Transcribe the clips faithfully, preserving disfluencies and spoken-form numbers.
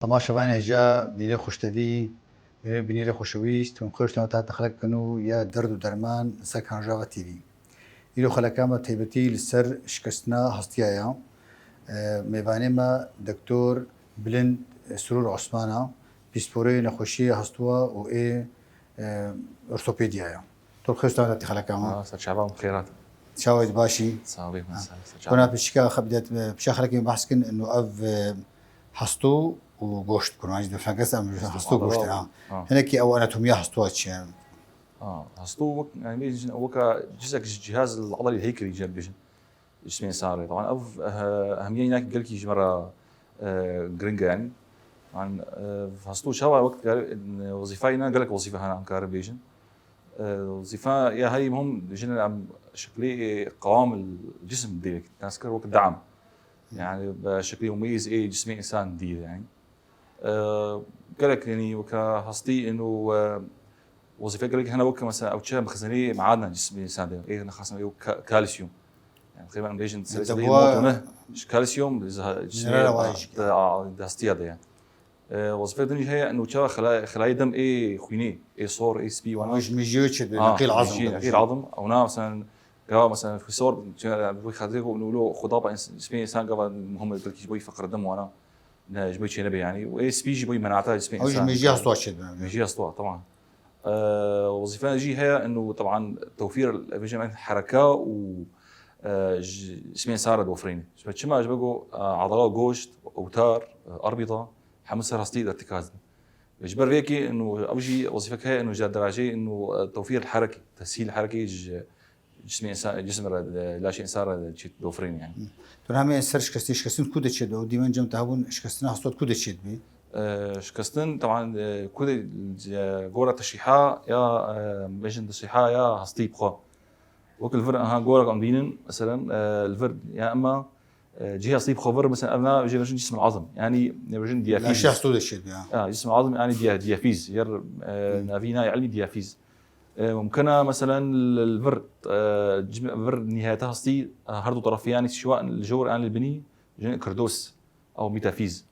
Temaşevanê hêja, bînê xweştevî, bînê, bînê xweşewîst, hûn xweş temaşe te xelek kin û ya derd û derman ser Kanal Rojava T V. Îro xeleka me taybetî li ser şikestina hestiya ya. E, mêvanê me Doktor Bilind Surûr Osman a, pîsporê nexweşiyê hestûwa û ê, e, ortopediya ya. Tu xweş temaşe te xeleka me. Ah, ser çava û xêrat. Çawa tu, baş î? Sağ ol, Ha. sen, ser çava. Kona pişika xebdet, pişa xelekê behs kin, ino ev, e, hestû û goşt, kurmancî de fenges em hestû goşt, ha. Ha. Hinekî ew anatomiya hestûwa çi ye? Ha, hestû wek, yani, bêjin, weka cizek ji cihaz el-adalî heykirî jî bêjin. Cismê însan re. Taban ev, eh, ehemiyê îna gelkî ji me re, eh, giring e, yani. Taban, eh, hestû çawa wek kar-, wezîfa îna gelek wezîfe hene em karin bêjin. Eh, wezîfa ya herî muhim jin em şeklê qewam el-cism dê nas kir wek dam. Yani, bi şeklê mumeyîz ê cismê însan dî, yani. E, gelek, yani, weka hestî ino, e, wezîfe gelek hene weke mesela ew çi mexzenê meadna cismê însan de. Ê nexasim ê ka-, kalsiyum. Yani, xeyban bêjin, Yani, serê de sedî bu newid û neh, ji kalsiyum, ji ha-, cismê mineral a, wajik. De, a, de hestiya de, yani. E, wezîfe din jî heye, ino çawa xela-, xelayê dem ê xwînê, ê sor, ê spî, wana. Ama ji mijiyê çi de, Ha, neqîl azm mijiyê, de neqîl azm. Ona, mesela, gava, mesela, sor, yani, bu xatirê ku, ino, xwe dapa ins-, cismê însan gava muhim e, belkî ji bo feqir dem wana. Ne, ji bo çê nebe, yani. Û ê spî jî bo menata cismê Ew jî însan. Mêjiya stûa çêdibe. Mêjiya stûa, tamam. Ee, wezîfe jî heye, ino, taban, tewfîr, vêjin, hereka û, e, ji cismê însan re dofirîne. Ji ber çima? Ji ber ku, e, adala, goşt, ewtar, e, arbîta, hemû ser hestî de irtîkaz in. Ji ber vê yekê, ino, ew jî wezîfek heye, ino, ji derajeyê, ino, e, tewfîr herekê, teshîl herekê ji cismê însan, cism re, e, laşê însan re çêt dofirîn, yani. Hı. Tu hemê ser şikestin, şikestin ku de çêdibe? Û dîmen cem te hebûn şikestina hestû ku de çêdibî? E, şikestin, taban, e, ku de, e, gora teşrîha ya, e, bêjin teşrîha ya hestî bi xwe. Wek li vir, aha, gora em dînin, meselen, e, li vir, ya emma, e, cihê hestî bi xwe vir, meselen, ev na jê vejin cism al-azm. Yani, ne vejin diyafîz. Laşê hestû de çêdibe, ya. Ya, cism al-azm, yani diya-, diyafîz. Yer, e, Hı. navî na ilmî diyafîz. E, mumkina, meselen, li, li vir, e, cim-, vir nihayeta hestî, e, her du terefî, yani, sîwa li jor, yani, li binî, jin kirdos, ew metafîz.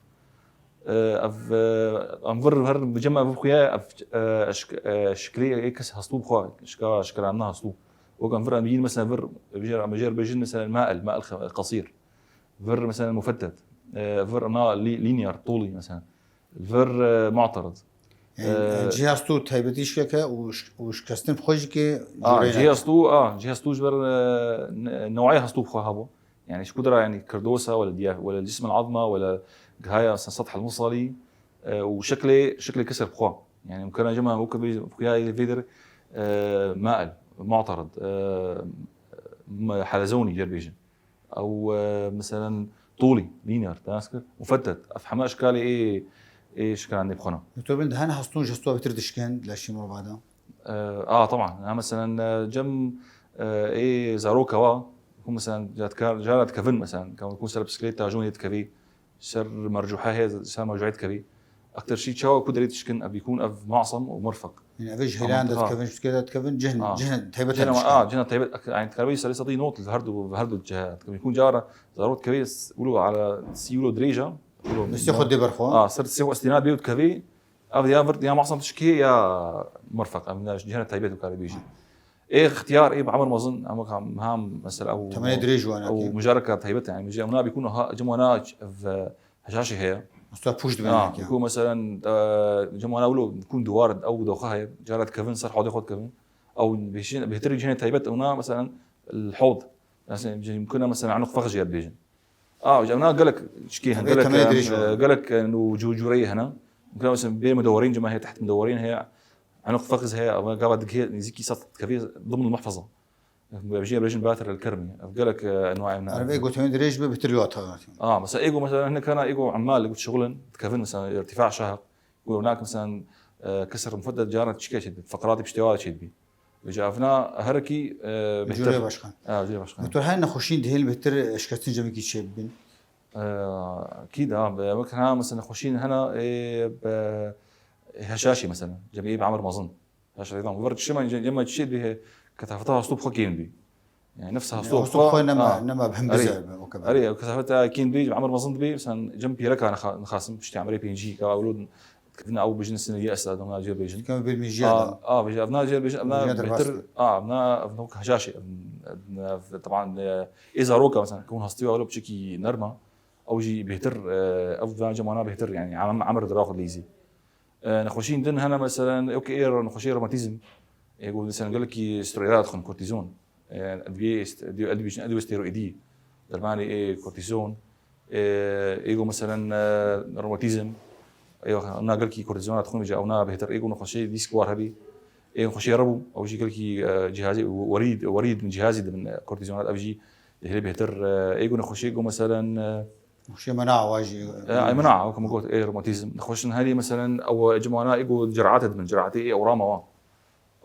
E, ev, e, em vir her bi cem ev xuya, ev, e, şik-, e, şiklê ê kes hestû bi xwe, şika, şikirandina hestû. Wek em vir em yîn, meselen, vir, em jêr, em jêr bêjin, meselen, mail, mail xe-, qesîr. Vir, meselen, mufettet. E, vir na li-, linear, tûlî, meselen. Vir, e, mu'terid. Yani, E, cihaz tu taybetî şikeke û şik-, û şikestin bi xwe jî ke A, cihaz tu, a, cihaz tu ji ber, e, ne-, newayê hestû bi xwe hebû. Yani, ji kudra, yani, kirdosa, wala diya-, wala cism al-azma, wala gihaya, mesela, seth al-mufsali, e, û şeklê, şeklê kesir bi xwe. Yani, mumkina cema weke bê-, xuya vê der, e, mail, mu'terid, e, m-, halezonî, cer bêjin. Ew, e, meselen, tûlî, linear, te nas kir? Mufettet. Ev heme eşkalê ê, ê şikirandê bi xwe ne. Doktor Bilind, hene hestûn ji hestûa bêtir dişkin, laşê mirovada? E, a, taban. Ha, meselen, e, cem, e, ê zaroka wa, ku meselen, ca dikar-, cara dikevin, meselen, ka ku ser bisiklet tajonê dikevî, ser mercuha heye, ser mercuhê dikevî. Ektir şî çawa ku derê dişkin, ev bîkûn ev mu'sem û murfeq. Yani ev ji Tamam, hêlan de ha. dikevin, ji dikevin, cihn, Ha. cihn taybet Cihna, dişkin. a, cihna taybet, ek-, yani dikevî serê sedî nod li her du, her du cihe. Dikevî bîkûn cara zarok dikevî s-, wilo ala sî wilo dirêja. Wilo Destê xwe dê ber xwe. A, ser destê xwe istinad bê û dikevî. Ev ya vir, ya mu'sem dişkê ya murfeq. Ev ne cihna taybet û karê bêjî. Ê ixtiyar, ê bi emir mezin, em wek ham, ham mesela ew Temenê dirêj wan ew akî. mujareka taybet, yani, mujareka, wana bîkûn ha, cem wana ev, e, heşaşê heye. Usta pûş dibe Ha, yani. Bîkûn, meselen, e, cem wana wilo bîkûn duwar, ew doxa heye, cara dikevin, ser hodê xwe dikevin. Ew bêşin, bêhtir cihê taybet, wana, meselen, el hod. Mesela, mumkun e, meselen, enuq fexj ya bêjin. A, ji evna gelek çikê hene, Tabii, gelek, temel em, dirêj e, var. gelek, e, nû cû-, cûreyê hene. Mumkin e, mesela, bê mudewerîn cima heye, teht mudewerîn heye, enuq fexz heye, ev gava digihê nêzîkî sed dikevê ضمن المحفظة. Ev jî bêjin batir el kermî. Ev gelek, e, enwayê hene. Erê, êgo temel dirêj be, betir yo atar. A, mesela, êgo, mesela, hene kana êgo emal, êgo şixulin, dikevin, mesela, irtifa şahik. Êgo nak, mesela, e, kesir mufeddet cara çike çêdibî, feqratî piştê wa çêdibî. Vêca evna herekî, e, bêhtir. Cûrê başkan. Ha, cûrê başkan. Doktor, her nexweşîn dihêl bêhtir şikestin cemekî çêbibin? E, akîd, ha, be-, wek ha, mesela, nexweşîn hena, e, be-, heşaşî, mesela, cemê bi emir mezin. Heşaşî, tamam. Ver çima, ce-, cema çi bê, ketafeta hastû bi xwe kêm bî. Yani nefsa hastû xwe nema, nema bihembize o kadar. Erê, kesafeta kîn bê, emir mezin dibê, mesela cem pîreka nixasim, piştî emirê pêncî, ka ewlo dikevin ew bijin sinê yê esta, dona cêr bêjin. Kema bir mijya da. A, a, vêje, evna cêr bêjin, evna bêhtir, a, evna, evna heşaşê, ev, taban, ê zaroka, mesela, kewin hastî ve ewlo piçekî nerma, ew jî bêhtir, ev vana cem wana bêhtir, yani, em, emir diraxu lîzî. E, nexweşiyên din hene, meselen, wek ê nexweşiyê romatîzm, ê ku, meselen, gelekî steroyda dixwin, kortîzon. E, divê est-, divê, ev dibêjin, ev divê steroîdî. Dermanê ê kortîzon. E, ê ku, meselen, e, romatîzm. Ê, na gelekî kortîzona dixwin, vêca ew na bêhtir. Ê ku nexweşê dîsk war hebî. Ê nexweşê rebû, ew jî gelekî, e, cihazê, werîd, werîd min cihazî dibin, e, kortîzona, ev jî dihêlê bêhtir. E, ê ku nexweşê ku, meselen, e, Nexweşê mena'a wa jî. E, ay mena'a, wek min got, ê romatîzm. Nexweşin herî, meselen, ew cem wana ê ku cer'atê dibin, cer'atê ê ewrama wa.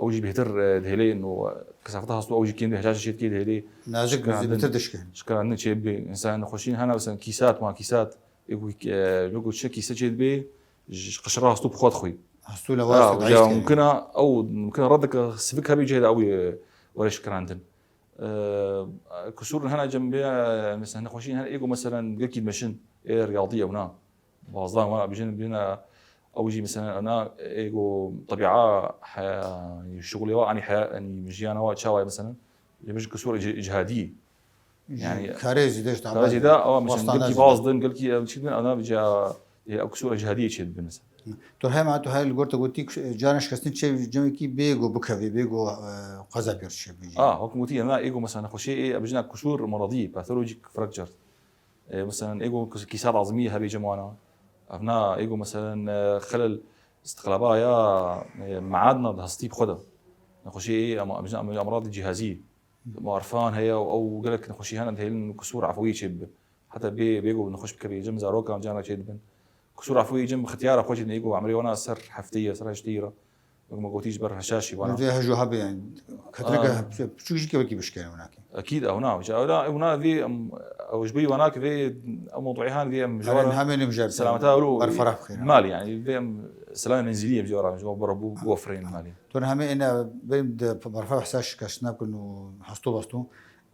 Ew jî bêhtir, e, dihêlê, no, e, kesafeta hastû, ew jî kêm dê, heşaşê çê dikê dihêlê. Nazik, nazik, bêhtir dişkin. Şikirandin çê bê. Însan nexweşîn hene, mesela kîsat, wan kîsat. Ê ku, e, wek çi kîse çê dibê, ji qişira hastû bi xwe dixwî. Hastû le wazî dayîs. Mumkin e, ew, mumkin e redek sivik hebî cihê de ew, e, were şikirandin. E, kusûr hene cem bê, e, mesela nexweşîn hene, ê ku, meselen, gelkî meşin, ê riyadî ew na. Bazdan wan bijin, bijin, e, ew jî, meselen, na, ê ku tebîa, he, şixulê wa, anî he, anî jiyana wa çawa ye, meselen, ji kusûr ci-, cihadî. Yani, karê zîde işte, karê zîde, ama, mesela, gelkî baz din, gelkî, e, çi din, ana, vêca, e, ew kusûra cihadiyê çê dibin, mesela. Tu hema, tu her li gor te gotî, e, cara şikestin çê cemekî bê ku bikevê, bê ku, e, qeza pêr çê bê. A, wek gotî, ena ê ku, mesela, nexweşiyê ê, em bijina kusûr meradî, patholojik fracture. E, mesela, ê ku kîsat azmî hebê cem wana. Ev na, ê ku, mesela, e, xelel istiqlaba ya, e, meadna di hastî bi xwe de. Nexweşiyê ê, em, em bijina, em, emradî cihazî. Marfan heye û ew gelek nexweşî hene dihêlin kusûr efûyî çê bibe. Heta bê, bê ku nexweş bikevê cem zarokan cana çê dibin. Kusûr efûyî cem bi xitiyara xwe çê dibin, ê ku emrê wana ser heftê ye, ser heştê ye re. Wek me gotî ji ber heşaşî wana. Vê hejo hebe yani. Ketireke piçûk jî kevekî bişkene winakî. Ekîd ew na, ew na, ew na vê em, ew ji bo wanakî vê, ew mewduî han vê em ji wan hemê nim jeb selameta ew berfireh bixîne. Malî yani vê em selamê menzilî em ji wan ji wan bira bû, bû firên malî. Tu hemê êne bêm de berfireh hesa şikestina bikin û hastû bastû.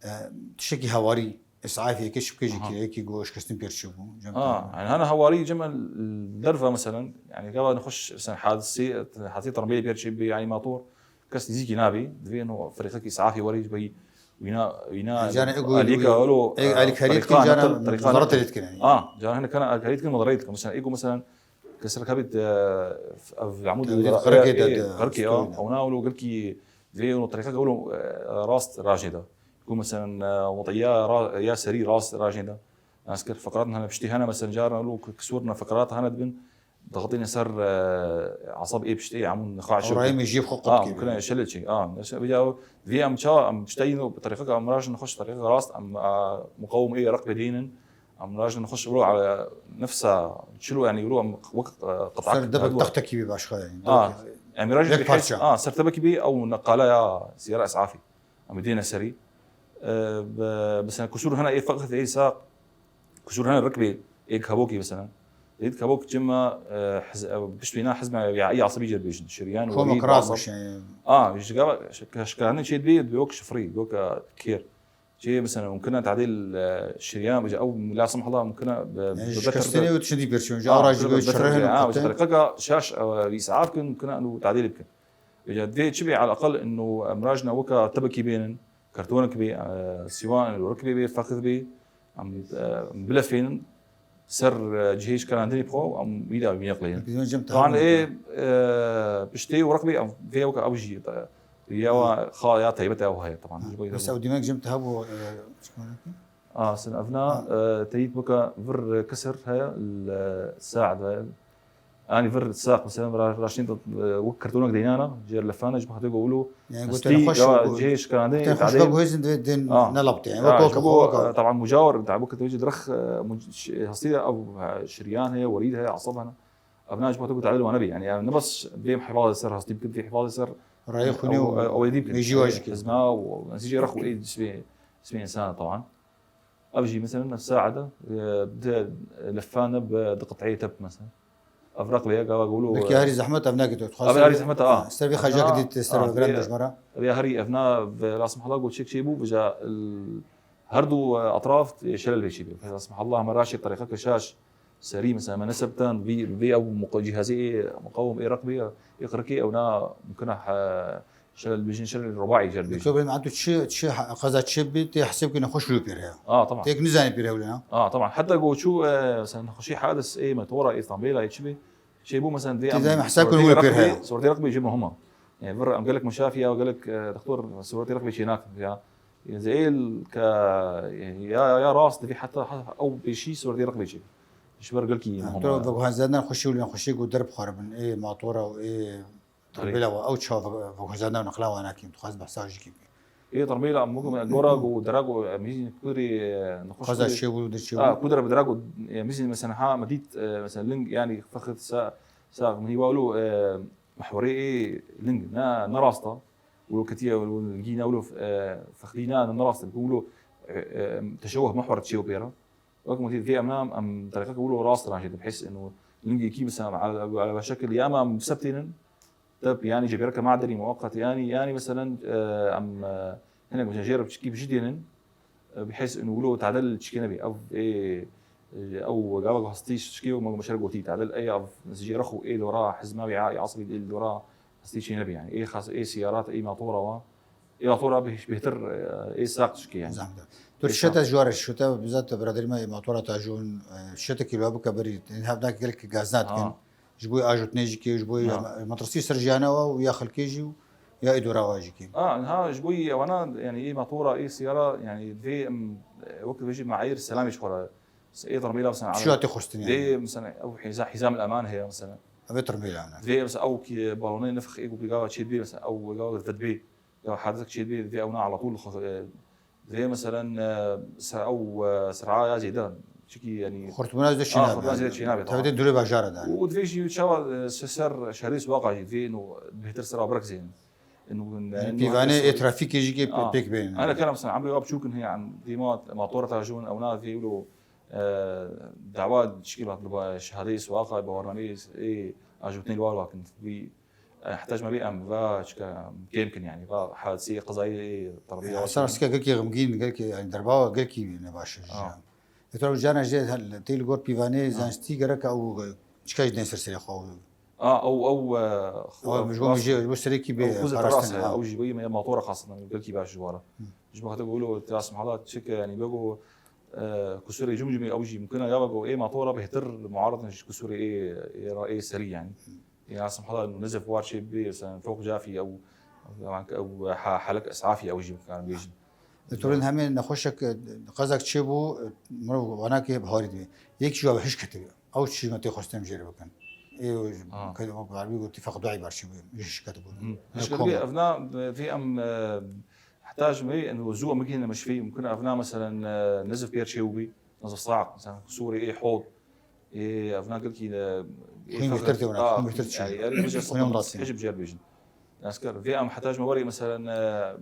E, tiştekî hewarî, îsafî yekê çi bike jî kî, yekî go şikestin pêr çi bû, cem. A, yani hana hewarî cem derve meselen, yani gava nexweş, mesela hadisî, hadisî trambêlî pêr çi bî, yani mator, kes nizîkî nabî, divê no ferîqekî îsafî werî ji bî wîna, wîna. Yani, ego, alîka ego, elo, e, alîkarî tariqa dikin, cana netir, tariqa muzarat netir. Dikin yani. A, cana hene kana alîkarî dikin, muzarat dikin. Mesela, ego, mesela, Kesir kabit, e, ev amûd, e, qirikê de, e, de, qirikê, a, ew na wilo gelkî divê wilo terîqek wilo, e, rast rajê de. Ku meselen, e, wediya ra-, ya serî rast rajê de. Nas kir feqrat hene piştî hene, meselen, caran wilo ku-, kisûr ne feqrat hene dibin, dixitîne ser, e, asab ê piştê, amûn xwe eşo. Orayê min jî xwe qut kir. Mumkin e şele çi. A, mesela, ya, divê em ça, em pişteyî no, terîqek em rajin xweş terîqek rast, em, e, muqawim ê req bidînin. Em rajin xweş biro ala nefsa çilo, yani biro em wek, e, qit'ak. Ser debek textekî bî başka yani. A, em rajin yek parça. A, ser tebekî bî ew neqala ya siyara esafî. Em dêne serî. E, be, mesela kusur hene ê feqir ê saq. Kusur hene rikbê ê kabokî mesela. Ê kabok cima, e, hiz-, e, pişt wîna hizma ya, ya asabî cêr bêjin. Şiriyan û werî. Komek rast yani. A, ji gava şikane çê dibê, dibê wek şifrî, wek, e, kêr. Çi mesela mumkin e tadîl, e, şiriyan bije ew la semhla mumkin e bi, yani bi şikestinê û tiştî pêr çûn. Ji ara ji goy şirehên û tariqeka şaş, e, îsaf kin mumkin e û tadîl bikin. Bije divê çi bê ala aqal inu em rajna weka tebekî bênin, kartonek bê, e, sîwan û rikbê bê, feqir bê, em, e, bilefênin, ser, e, cihê şikarandinê bi xwe, em wî de wî neqleynin. Peki, hocam, Tan ê, e, piştê û reqbê, em vê weke ew jî, e, ya wa xa ya taybet ew heye, taban. Ha, ji bo bes ew dîmek jim te hebû, e, çikanekî? A, sin evna, ha, e, teyît bike vir kesir heye, li saet ve. Anî vir saq, mesela, ra-, raştîn de, e, wek kartonek deynana, jêr lefane, ji bo hatê go wilo. Yani, hestî, gote xweş, ya, go-, cihê şikarandinê, gote xweş tadê. Be guhêzin divê din, a, nelapte. Yani, ya, wek, wek, wek, e, taban mucawir, taban wek divê dirx, e, muc-, ş-, hestî de ev, e, şiryan heye, werîd heye, asab hene. Ev na ji bo te ku tadê wane bî. Yani, yani, ne bes bêm hifazê ser hestî bikin, bê hifazê ser rayê xwînê û, e, ewê dî bikin. Mêjî wa jî kin. Hizma û, e, zî jê rex û ê dismê, dismê insana taban. Ev jî, mesela, nefsa ede, e, di lefane bi, di qit'eyê tep, mesela. Ev reqbê ye, gava golo, Belkî herî zehmet ev neke tu. Ev herî zehmet e, a. Ser vê xecek dît, ser vê giran dijmara. Ev ya herî, ev na, bi la simhala got çek çêbû, bi ca, l-, her du, e, etraf, e, şelel vê çêbî. La simhala me raşê terîqeke şaş, serî, mesela, me nesebtan, vî, vî ew muq-, cîhazê ê muqawim ê reqbê, ê qirikê, ew na mumkina, e, şelel bêjin, şelel rubaî cer bêjin. Doktor Bey, tu çi, çi ha-, qeza çi bî, tê hesêb kî nexweş wilo pêre ya. A, tamam. Têk nizanî pêre hewlina. A, tamam. Heta go çû, e, mesela nexweşî hadis ê motora, ê tamrêla, ê çi bî, Çêbû, mesela, divê em... Tê daîm hesab kirin wilo pêr heye. Sûretê reqbê jî muhim e. Yani, vir em gelek meşafiya, gelek, e, doktor sûretê reqbê çênakin ya. Yani, zêl ke, yani, ya, ya rast divê heta, ha, ew pêşî sûretê reqbê çêbî. Ji ber gelkî muhim e. Tu veguhezandina xweşî û nexweşî ku derbixwaribin, ê matora û ê terbêla wa, ew çawa veguhezandina û neqla wa nakin, tu xwaz behsa jî kî. Ê terbêla, em wekî me gora ku dera ku, em hîn kudrê, e, nexweş Xweza kudrê çêbû, de çêbû. Ha, kudre bi dera ku, e, em hîn mesela ha, me dît, e, mesela ling, yani fexid sa, sa min hîwa wilo, e, mehwerê ê ling, ne, ne rast e. Wilo ketiye, wilo lingî ne wilo, e, fexdî ne, ne rast e. Wilo, e, e, teşeweh mehwer çêw pêra. Wek min dît vê em nam, em terîqeke wilo rast ranjê dibihîs, inu lingekî mesela ala, ala şekil ya em, em bisebtênin, Tep, yani, cebireke madenî muweqet, yani, yani, meselen, e, em, e, hinek, mesela, jê re piçikî bijidênin, e, bi hêz û wilo tadel çikê nebî. Ev, ê, e, ew gava hastî çikê wek me şer gotî, tadel ey ev jê rex û ê dora hizma wî a-, asbî ê dora hastî çê nebî, yani. Ê xas, ê siyarat, ê matora wa, ê matora bih-, bêhtir, e, ê saq çikê, yani. Zahmet. Tu şete ji ware şete, bizat biraderî me ê matora ta jûn, e, şete kîlo bike berî, hevdaki gelek gazna dikin. Ha. Ji bo ajotnê jî kê, ji bo ya metirsî ser jiyana wa û ya xelkê jî û ya îdora wa jî kê. A, niha ji bo yî ewana, yani, ê matora, ê siyara, yani, divê em, e, wek dibêjî meayîr selamê ji xwe re. Ê termîla, mesela, Çi ya tê xwestin, yani? Dê, mesela, ew hîza-, hîzam el eman heye, mesela. Ev ê termîla, yani. Divê, mesela, ew ki balonê nifx ê ku pêgava çê dibê, mesela, ew pêgava vedbê. Ya hadisek çê dibê, divê ew na ala tûl xwe, e, divê meselen, e, se-, ew, e, ser'a ya zêde, çikî, yani, xurtbûna zêde çênabe. Xurtbûna zêde çênabe, tamam. Tevdê dûrê bajara da. Û divê jî çawa, e, se-, ser şerê suwaqa jî divê ino bêhtir sera birek zên. Ino, yani, pîvanê ê trafîkê jî kê pê-, pêk bên. Ana kera meselen emrê wa biçûkin heye, em dîma matora ta jûn, ew na divê wilo, e, dawa çikî bat li ba şehadeyê suwaqa, bawarnameyê ê ajotnê li wa wakin. Wî E, heta ji me bê em va çika kêm kin, yani, va hadisê qezayê terbiya. Ya, ser rastî gelkî xemgîn, gelkî, yani, derbawa gelkî ne baş e. Ha. Etraf cana jê hel-, tê li gor pîvanê zanistî gerek ew çika jî dên ser serê xwe. A, ew, ew, e, ew, ji bo, ji bo serekî bê parastin, ha. Ew jî bê me matora xastin, gelkî baş ji wara. Ji bo heta ku wilo tiras mahalat çik, yani, bego, e, kusurê cumcumê ew jî mumkin e, ya bego ê matora bêhtir muaradin ji kusurê ê, ê, ê serî, yani. Ya, subhanallah, nezef war çê bê, sen fok cafî ew, ew, ew ha-, halek esafî ew jî bikarin bêjin. Li Turin hemê nexweşek, qezek çêbû, mirov wanakê biharî dibê. Yek ji ew hişk ketibû. Ew çi me tê xwestin jê re bikin. Ê, Ha. ke-, ke-, garbî got, tifaq duayî bar çêbû. Hişk ketibû. Hı. Ne Hişk koma. Ketibû, ev na, vê em, e, heta ji me, en, zû em bigihîne meşfê, mumkin ev na, meselen, e, nezef pêr çêbû bî. Nezef saaq, meselen, kusurê ê hot. Ê, ev na gelkî de, ê, Xwîn fexr, bêhtir tê wina, a, xwîn bêhtir çî. Yani, erê bêje Xwîn sed, ondan sî. Hicb cer bêjin. Esker, vê em heta ji me werê, meselen, e,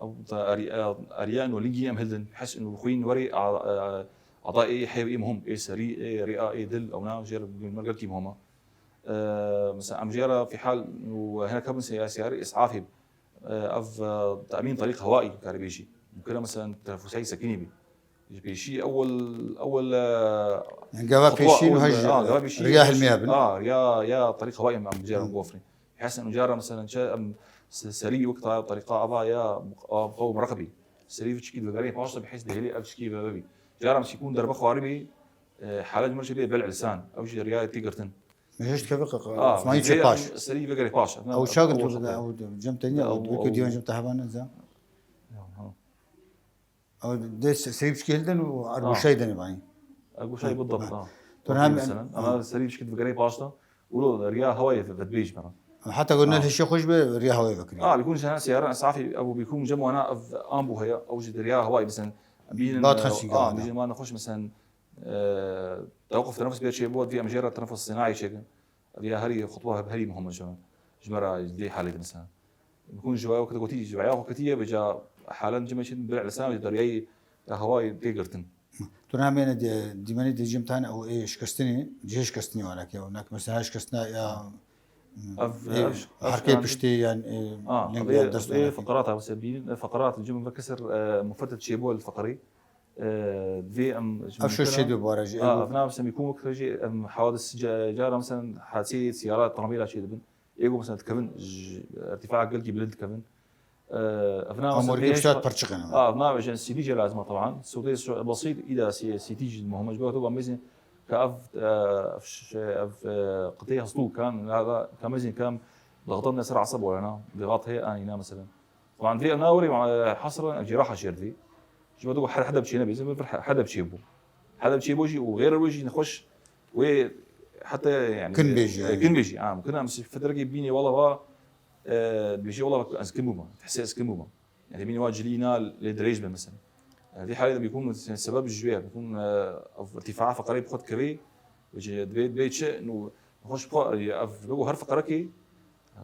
ew da, erî-, e, eriya û lingî em hildin. His û xwîn werê, a, e, ada ê heyv ê muhim, ê serî, ê rîa, ê dil, ew na jê re bi me gelkî muhim e. E, mesela, em jê re fî hal û hinek hebin siyasiyarî, îsafî. Ev, e, te'mîn terîq hewayî karî bêjî. Mumkin e, meselen, tenefusayî sekinî bî. Ji pêşî ewil, ewil, e, Yani gava xutwa pêşî ewil, hej ha, gava pêşî riya hej, hilmiya bin. Ha, riya, ya terîq hewayî em, em jê re Hı. gofrî. Hesen û cara, meselen, çe em se-, serî wek ta terîqa ava ya muq-, a, muqawim reqbî. Serî çikî divegerê paş de bihês dihêlî ev çikî ve bî. Cara em sîkûn derbe xwarî bî, e, halet mir çê bê bel lisan. Ew jî riya tê girtin. Mehişt kevik, Ah, Osmanî vê çe paş. Serî vegerê paş. Ew çakin tu, ew cem tenî, ew, ew, weke dîwan cem te hevan ne za. Ya, ha. Ew dê se-, serî biçkê hildin û ergoşayî denê vanî. Ergoşayî bidabt, ha. Tu hem, Ama serî biçkê vegerê paş da. Ulo riya hewayê vedbêj bana. Heta ku ne hişê xweş be, riya hewayê vekirî. Ah, bikûn jana siyara, safî, ew bikûn cem wana ev ambu heye, ew jî riya hewayê bisin. Bînin, Bat xeşî ah, gavana. Bînin wana xweş, mesela, Tewqif tenefus bê çêbû, divê em jê re tenefus sînaî çêkin. Ev ya herî xutba herî muhim e ji me. Ji me re dê halê de mesela. Bikûn ji waya wekî gotî, ji waya xwe ketiye, vêca halen cimê çin bir lisan ji deryayê ya hewayê tê girtin. Tu namêne dîmenî dê cîm tane ew ê şikestinî, cihê şikestinî wana ke, wana ke mesela şikestina ya, Ev, ê, ev, ev herkê şikestin piştî yan, ê, A, lingê ev, yan dest ev wana ke. Feqerata, mesela bînin, ev feqerat, cim ve kesir, e, mufetet çêbû el feqerî. E, divê em, Ev şo çê dû bara jî, A, ev ev nav mesela mîkûm wek jî, em hawadis ca-, cara mesela hadisê siyara, tramêla çê dibin. Ê ku mesela dikevin, ji irtifa gelkî bilind dikevin. E, ev nav Ama mesela orkê pêş pişta perçiqin. A, ev nav jin C D C lazim e, taban. Sodê so-, basît, îda C-, C D C muhim e. Ji bo tu bamêzin ka ev, e, ev ş-, ev, e, qitê hestû kan, hada, ka mezin kam, lixdan ne ser asab wala na, lixat heye, anî na mesela. Taban vê ev na were, e, hasran, ev ciraha jêr divê. Ji bo tu her hede biçêne bêzin, bir he-, hede biçê bû. Hede biçê bû jî û xêr wê jî nexweş wê heta yani, Kin bêjî, e, yani. Kin bêjî, ha, mumkin e, mesela fetrekê bînê wala va, e, dibêjî wala ez kin bûma, hesê ez kin bûma. Yani bînê wa cilî na lê dirêj be mesela. E, vê halê de bîkûn sebeb ji wê, bîkûn, e, ev irtifa feqerê bi xwe dikevê, ve jî divê, divê çi, nû, nexweş bi xwe, e, ev, bi her feqerekê,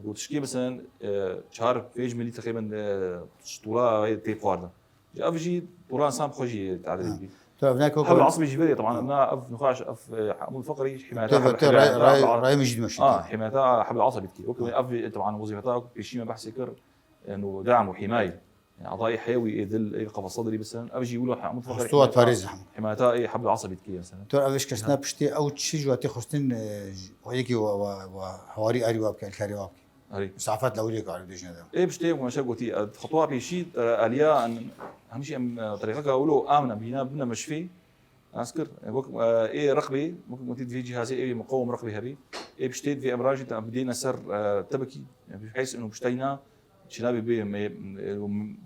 Got tişkî mesela, e, çar pênc milî teqrîben, e, tûla tê xwarin. Ji ev jî tûla insan bi xwe jî tadil Ha. dibî. Tu ev neke Heb ku- asbî jî verê, taban, na ev nixaş, ev, e, hemû feqrî, himata Tu, heb, tu heb, ray, heb, ray, heb, ray min jî dimeşî. Ah, himata heb asbî dikî. Wek ev, taban, wezîfeta ku pêşî me behsê kir, e, no dam û himayê. Yani, adayê heyewî ê dil, ê qefa sedrî bisin. Ev jî wilo hemû feqrî. Hestû hat parêz hemû. Himata ê heb asbî dikî mesela. Tu ev şikestina Ha. piştî ew çi ji we tê xwestin, e, ji, yekî wa, wa, wa, hewarî arî wa bike, elkarî wa bike. Erê. Misafet lewlê kar dêjine de. Ê piştê ku meşe gotî, e, xetwa pêşî, e, aliya, em, hemşî em, e, terîqeka wilo amne, bîna bine meşfê, nas kir, e, wek, e, ê reqbê, wek gotî divê cihazê ê muqawim reqbê hebî. Ê piştê divê em rajî te bidêne ser, e, tebekî, e, bi heyz inu piştayna, çinabê bê me-, e,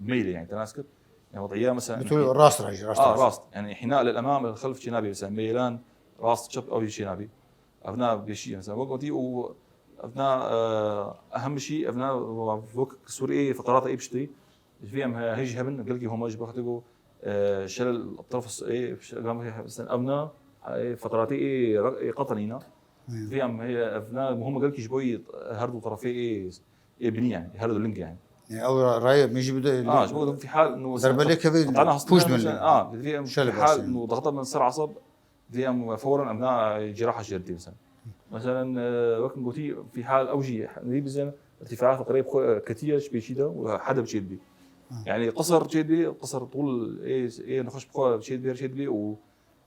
meylê yani, te nas kir. Yani, wediya mesela Bi tu rast rajî, rast Ah, rajî. rast. Yani, hina lil emam, lil xelf çinabê mesela, meylan, rast, çep, ew jî çinabê. Evna beşî, mesela, wek gotî û evna, e, ehem şî, evna wek surê feqerata ê piştî. Ji vê em he-, hej hebin, gelkî homa ji bo xatir ku, e, şelel taraf s-, ê, ş-, gam he-, sen evna, e, feqeratê ê re-, ê qetenîna. Hmm. Vê em he-, evna muhim gelkî ji bo yî her du tarafê ê, ê binî yani, her du ling yani. E, ew ra-, rayê min jî bide- Ah, ji bo fi hal no Derbelê kevê Qana hastane pûş mesela, dibin. ah, vê em Şöyle fi hal başlayalım. no dexta min ser asab, Dê em fewren em na ciraha jê didê mesela. Mesela, e, wek gotî, fi hal ew jî, dî bizin, irtifa feqrê bi xwe, e, ketiye ji pêşî de û hede bi çê dibê. Ha. Yani qisir çê dibê, qisir tûl ê, ê nexweş bi xwe çê dibê, çê dibê û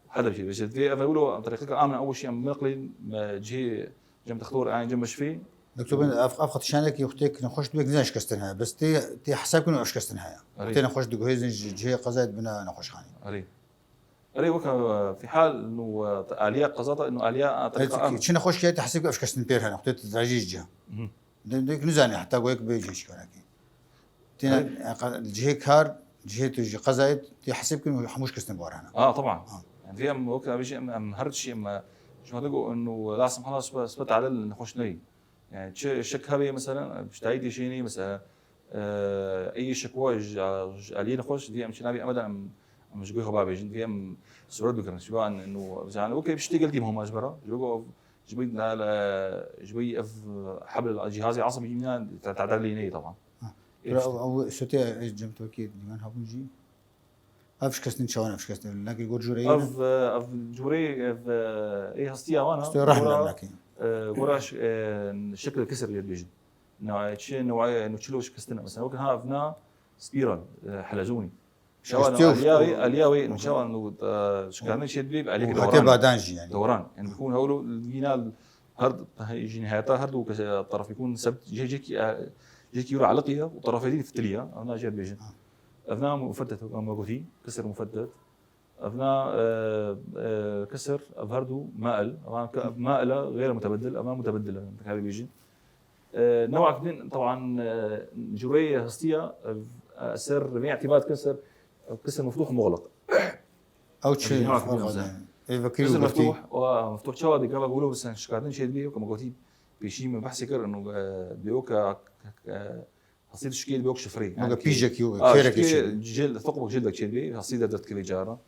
hede bi çê dibê. Ji dibê ev wilo, em terîqeke amine ew şî em binqilîn, me cihê cem dextor, yani cem meşfê. Doktor, ben ev, ev xetîşanekî wextê ki nexweş dibê, nizan şikestin heye. Bes tê, tê hesab kin ev şikestin heye. Erê. Tê nexweş diguhêzin ji cihê qezayê dibine nexweşxanê. Erê. Erê, wek, e, fi hal, no, e, aliya qezata, no, aliya, e, terîqa Çi, am. çi nexweşiye te hesîb ev şikestin pêr hene, xwedê te dirajî ji ciha. Mhm. De, de, nizane heta goyek bê cihê şikanekî. Têne, Erê. e, qa-, cihê kar, cihê tu ji qezayê tê hesîb kin hemû şikestin bar hene. Ah, taban. Ha. Yani, em, wek, em, em, em her tişî, em, e, ji me digo, no, lazim hala spe, spe talil nexweş neyî. Yani çi şek hebe mesela, piştayî dêşênî mesela, e, ey şekwa ji, ji aliyê nexweş, divê em çi nabî em de em, em ji guhê xwe bavêjin, divê em sûret bigirin. Şivan, no, yani, weke piştê gelkî muhim e ji bera. Ji bo, ji bo, ji bo ev hebl cihazê asabî jî mîna te-, tedellî neyê, taban. Ha. Ê, Bira, piştê. ew, ew sotê, e, cem tokê dîmen hebûn jî. Ev şikestin çawan ev şikestin? Nekî gor jûrê Ev, e, ev cûrê, ev, e, ê hestiya wan e. Hestiya rehna Gora, nekî. e, gora ş-, e, şekil kesir lê dibêjin. Na, çi newayê, no çilo şikestin e. Mesela, wek ha ev na spiral, e, helezûnî. Şawa Hestiya no aliya wê, aliya wê, no şawa no, e, şikandin çê dibê, aliyê û dewran. Hete badan jî yani. Dewran. Yani, bikûn hewlo, yîna her, jîn heta her du kes, e, taraf bikûn sebt, cihekî, e, cihekî wira aliqiye û tarafê dî fitiliye. Ana jê dibêjin. Ha. Ev na mufeddet, wek me gotî, kesir mufeddet. Ev na, e, e, kesir, ev her du mail. Ev na ke-, maila gayr mutebeddil, ev na mutebeddil, dikarî bêjin. E, newak din, taban, e, cûreyê hestiya, e, ser vê îtîmad kin ser, e, kesir meftuh muxliq. Ew çi Ev newak din fark mesela. e? Ê vekirî Kesir û girtî. meftuh, wa meftuh çawa dikava gulo bisin şikardin çê dibê, wek me gotî, pêşî me behsê kir, û, e, dê wek, e, Hesî dişkê dibe wek şifrê. Weke Yani pîjekî û a, kêrekî şifrê çêdibê. Cil, toqbek cildek çêdibê, hesî de derdikeve cara.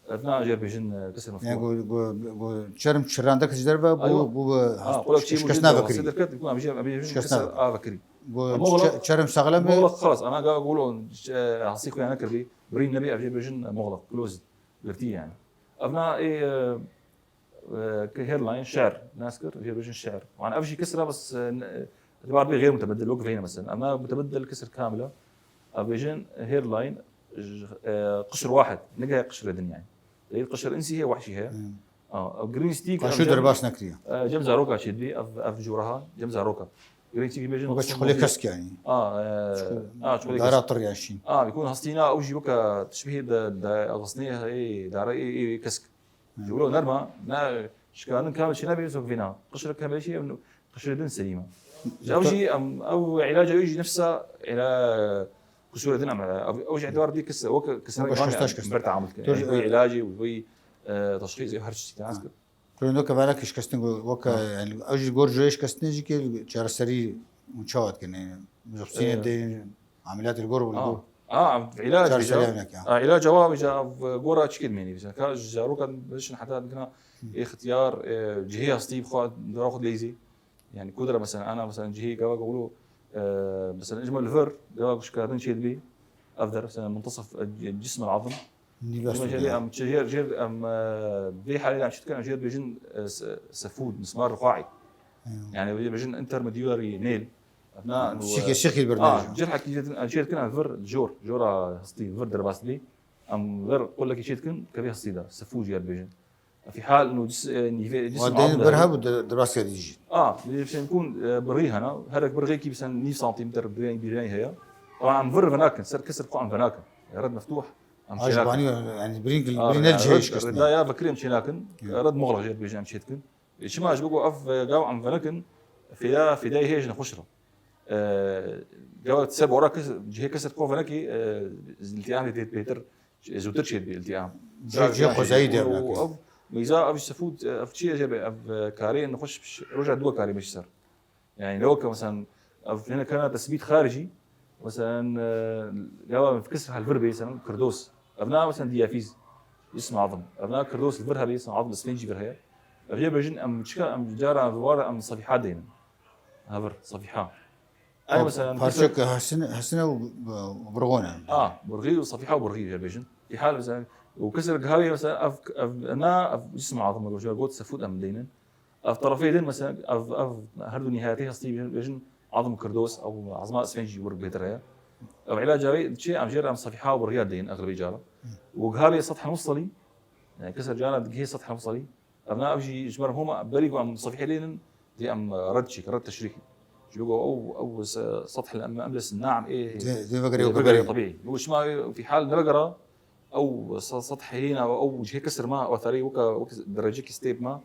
Ev na jê bêjin, e, kesir meftuh. Yani go, go, go çerm çirandek ji derve bû, Ha, yo. bû be Ha, qulak çê şikestina bû, vekirî. Hesî derket, bû, em jê, em jê bêjin Şikestina kesir vekirî. a vekirî. Go Moxlaq. çe-, çerm saxlem bê. Moxlaq, xelas, ana ga golo, e, hesî xuya nekiribê, birîn nebê, em jê bêjin, e, moxlaq, closed. Girtî yani. Evna ê, e, e, ki hairline, şer, nas kir, jê bêjin şer. Yani ev jî kesra bes, e, ne, itibar bê gêr mutebedil, wek veyne mesela. Evna mutebedil kesr kamila. Ev bêjin hairline, j-, e, qişr wahid. Nege qişr din yani. Leyl qişr insi heye, wahşî heye. Hmm. A, ev green stick, Ka ev şu cem-, derbas nekiriye. E, cem zaroka çêdibî, ev, ev cûraha, cem zaroka. Green stick bêjin. Weke çiqulê kesk yani. A, e, Çiqul-, a, çiqulê dara kesk. Tir ya şîn. A, bîkûn hastîna ew jî weke tişbîhê de, de xisnê, ê, dara, ê, ê, kesk. Hmm. Ji wilo nerma, ne şikanin kamil çênabê sok vîna. Qişrek kamil çê, qişrê din selîma. Doktor- Ew jî, em, ew îlaca wî jî nefsa îla-, Qusûrê din em, ev, ew jî etibar bî kes, wek kes Wek şikestaş kes. ber teamul kir. Tor, Yani, e, wî îlacê, wî, e, teşxîsê, her tiştî nas kir. Tor ndo ke vana ke şikestin go, weke, Ha. yani, ew jî gor jûyê şikestinê jî ke çareserî hûn çawa dikin, yani, jopsînê E. de, ameliyatê li gor, li Ha. gor. Ha, îlac Çareserî wî ca. ev neke. Ha, îlac ewa wî ca, ev gora çi kir mênî, wî ca. Ka ji zarokan bişin heta dikina, Hı. ê xitiyar, e, cihê hastî bi xwe, dora xwe dileyzî. Yani kudra mesela, ana mesela cihê gava golo, e, mesela ji me li vir, gava şikatin çêdibî, ev der, mesela muntasif, e, cism el azim. Nîvest Mesela û jêr, ya. em, çi jêr, jêr, em, e, vê halê de em çi dikin, em jêr bêjin, e, se-, sefûd, mismar rixaî. Ya. Yani vê bêjin intermediary nail. Na, Sîkê, sîkê bir Ah, nail. Cerhekî jêr dikin, em jêr dikin, em vir, jor, jora hastî, vir derbas dibî. Em vir qulekî çê dikin, kevê hastî de, sefûd jêr bêjin. Fi hal inu cis-, e, nîvê, cism Wa azim dên de bir hebe. hebu de, derbas kerdî jî. A, bir şey kun, e, birî hene. Her ek birîkî, mesela, nîv santimetre birî, birî heye. Ama em vir venakin, ser kesir xwe em venakin. E, red meftuh, em Aj çênakin. bani, yani, birîn, A, birîn yani, ne red, şikestin. Reda ya vekirî em çênakin. Ya. Red muxlaq jê bêjin em çêdikin. E, çima ji bo ku ev, e, gav em venakin, fêda, fêdayê heye ji nexweş re. E, gav ser bora kes, cihê kesir xwe venekî, e, iltiham tê bêtir Zûtir çêdibî iltiham. Cihê, cihê xwezayî dê û, û ev meyza, ev sefûd, ev çi ye jê be, ev, e, karê nexweş roja dû karê meşî ser. Yani ne weke mesela, ev hene kana tesbît xaricî, mesela, e, gava kesir hal vir bê, mesela kirdos. Ev na mesela diyafîz, ism azim. Ev na kirdos vir hebe, ism azim, isfencî vir heye. Ev jê bêjin, em çika, em cara em vara, em sefîha deynin. Hevir, sefîha. Ay, O mesela, parçek kesir- hesine, hesine û, û burxone. A, burxî û sefîha û burxî jê bêjin. Fi hal mesela, û kesir gavê mesela, ev, ev, na, ev cism azim, got, got sefûd em deynin. Ev tarafê din mesela, ev, ev her du nihayetê hastî bêjin, bêjin azim kirdos, ew azma isfencî wir bêtir heye. Ev îlaca wê çi, em jê re em sefîha û burxî deynin, exlebê cara. Û gavê sethel mufsalî, yani kesir cara digihê sethel mufsalî, Ev na ev jî ji ber homa berî ku em sefîhê lênin, dê em red çêkin, red teşrîh. Ji bo ku ew, ew se-, sethel em-, emles naam ê Dê, dê vegere dê weke vegere berê. Tebîî. Bo çima wê fi hal nevegera, ew se-, sethê hêna, ew cihê kesir ma, ew tarî weke, weke derecekî stêp ma,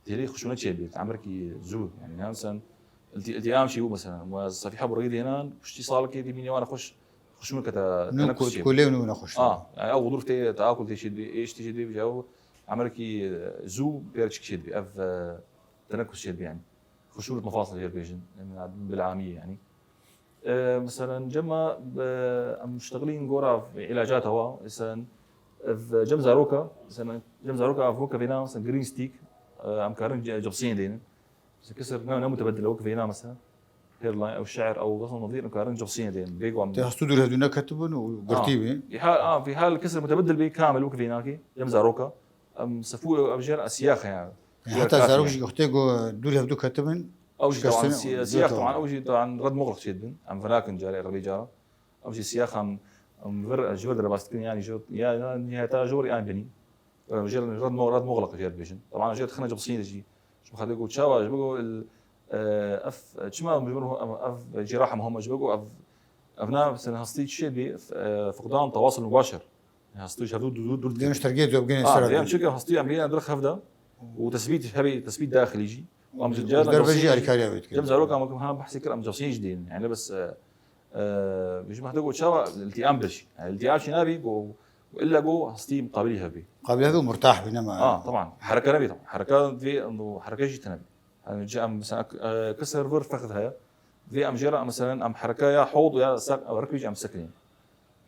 dêlê xişûne çêbê, emerkî zû. Yani, yani sen, ilti-, iltiham çêbû mesela, we sefîha burî dênan, piştî salekê dî bînê wan xweş, xişûn kete Nû tenekûs ku-, çêbê. Kulê nû nexweş. A, yani ew duruh tê, teakul tê çêdibî, êş tê çêdibî, ew emerkî, e, zû pêrçik çêdibî. Ev, e, tenekûs çêdibî yani. Xişûnet mefasil jê bêjin, em, bil amî yani. E, mesela cema, e, em ştexilîn gora îlacata wa, mesela, ev cem zaroka, mesela cem zaroka ev weke vêna, mesela green stick, e, em karin ce-, cebsiyên deynin. Mesela kesir ne, ne mutebedil weke vêna mesela. Hairline ew şer ew wexin navîr em karin cebsiyên deynin. Bêgwan. Tê hastû dûr hevdû neketibin û Ha. girtî bî. Î hal, a, fi hal kesir mutebedil bê kamil weke vênakê, cem zaroka. Em sefû ew jêr siyax yani. Yani Jêr heta kafî zarok yani. Jî goxtê ku dûr hevdû ketibin. Ew jî şikestin taban siya-, û siyax dûr taban, taban. Ew jî taban red muxlaq çêdibin. Em vinakin carê exlebê cara. Ew jî siyax em, em vir, ji vir derbas dikin, yani ji, ya, ya nihayeta ji vir yan binî. Em jê red mo-, red muxlaq jê bêjin. Taban jê dixine cibsîn jî. Ji xatir ku çawa, ji bo ku il, e, ev, çima ji vir ev, ev cîraha muhim, ji bo ku ev, ev na, mesela hastî çi bî, e, fuqdan tewasul mubaşir. Hastî ji hevdû dûr, dûr, dûr Dê em ji tergiyê dûr bigihînin Ha, ser dê em hevdû. Çike hastî em bîne dirx hevde û tesbît hebî, tesbît daxilî jî. Û em ji Ji carna derve jî cewsî alîkariya wê dikin. Cem zarokan wekî ha behsê kir, em cewsî jî dînin. Yani bes, e, e, ji mehde got çawa iltiham bir jî. Yani iltiham jî nabî, got, got illa got hastî muqabilî hebî. Muqabilî hebî û murtah bî, nema. Ha, taban. Hereke nebî, taban. Hereke divê, û hereke jî tenebî. Yani, cem, mesela, e, kesir vir fexd heye. Divê em jê re, mesela, em hereke ya hewd ya saq, ew rikbî jî em sekinîn.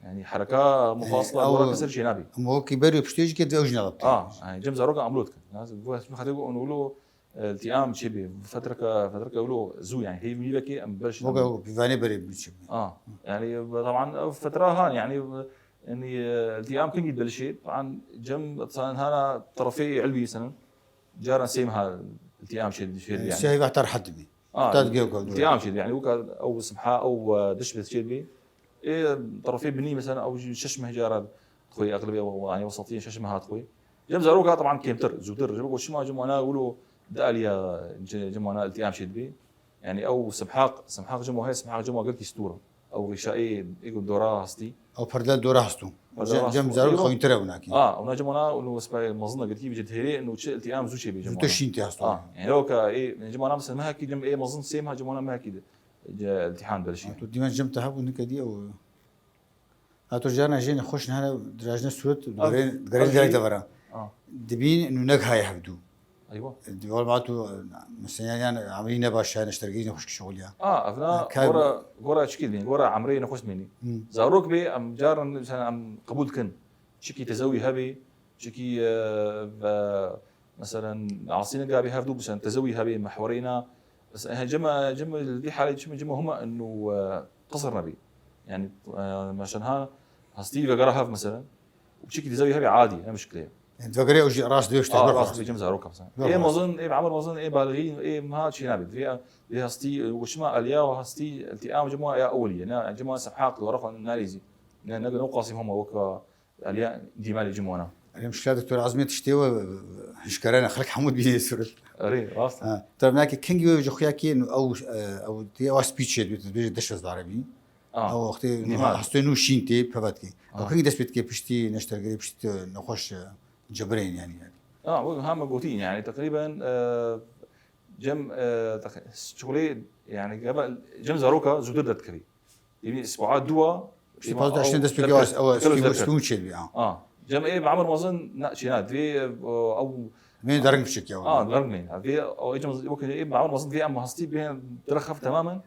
Yani, hereke mufasila Ew, gora kesir jê nabî. Em wekî berê piştê jî ke divê ew jî nexebitî. A, yani, cem zaroka em lo dikin. Yani, bu hesbî xatê got, onu lo, e, iltiham çê bê, fetreke, fetreke ew lo zû, yani, hêv mîvekê em ber şî Weke em ew pîvanê berê biçim. A, yani, taban, ev fetra han, yani, Yanî, e, iltîam kingî dibelişê, taban cem, taban hana terefê elwî senen. Caran sê meha iltîam çê, çê dibî, yanî. Sê heyva heta rehet dibî. Ah, Heta digê ku iltîam çê dibî, yanî weka ew simha, ew, e, diş bi çê dibî. Ê terefê binî mesela ew jî şeş meh cara dixwê, eqlibê ew, yanî wesatiyên şeş meha dixwê. Cem zaroka taban kêmtir, zûtir. Ji bo ku çima cem wana wilo di aliya ce-, cem wana iltîam çê dibî. Yanî ew simhaq, simhaq cem wa heye, simhaq cem wa gelkî stûr e. Ew rîşa ê, ê ku dora hestî. Ew perde li dora hestû. Perde dora hestû. Cem zarok xewîntir e winakî. Ah, wina cem wana û wespayê mezin e, gelkî vêce dihêrê, û çi iltîam zû çê bê cem wana. Zû te şîn tê hestû. Ah, yanî ew ka ê, cem wana mesela mehekî cem ê mezin sê meha cem wana mehekî de. Ce iltîhan berşî. Tu dîmen cem te hebû nika dî ew. Ha, tu carna jê nexweş nehene dirajne sûret, digerê gelek devera. Ah. Dibîn nûnek haye hevdû. Eywa. Di wal ma tu, mesela, yani, emrî ne baş e, neştergirî nexweş kişoxuliya. Ah, evna gora, gora çikî dibîn, gora emrê nexweş dibînî. Hmm. Zarok bê, em caran, mesela, em qebûl dikin. Çikî tezewî hebê, çikî, e, ve, meselen, asîne gabî hevdû bisen, tezewî hebê, mehwerêna. Bes, e, cema, cema li vî halê çima cema huma inu, e, qisir nebî. Yani, e, meşen ha, hastî vegera hev, meselen. Û çikî tezewî hebê adî, ne muşkile ye. Yani, vegere ew jî rast dê işte. Ah, rast dê cem zaroka, mesela. Ê mezin, ê bi emir mezin, ê balixî, ê meha çî nabî. Vê, vê hastî, e, û çima aliya û hastî, iltîam cema ya ewelî ye. Ne, cema sebha, warafa nalîzî. Ne, ne, ne qasî huma weka Aliya dîmalê cim wana. Erê, muşkila doktor Azmê tiştê we hişkare ne, xelk hemû dibînê sûret. Erê, rast e. Ha, tu revnakê kengî wê ji xuya kê, ew, ew tê, ew spî çê dibê, tu dibêjî diş ez bi erebî. Ah, ew wextê dîmal. Hastê nû şîn tê, peve dikê. Ew kengî dest pê dikê piştî neştergerê, piştî tu nexweş, e, cebirên yanî, yanî. Ah, wek heme gotî, yanî, teqrîben, e, cem, e, teq-, şixulê, yanî, gava cem zaroka zûtir derdikevî. Dibî isbuha dû a. Piştî paz de eştên dest pê kê, ew spî û çê dibî, ha. A. Cem ê bi emir mezin, ne, çê ne, divê, e, ew. Mê derin biçik ya. A, derin mê. Divê, ew, ê cem, wek ê bi emir mezin divê em hastî bê direxef temamen.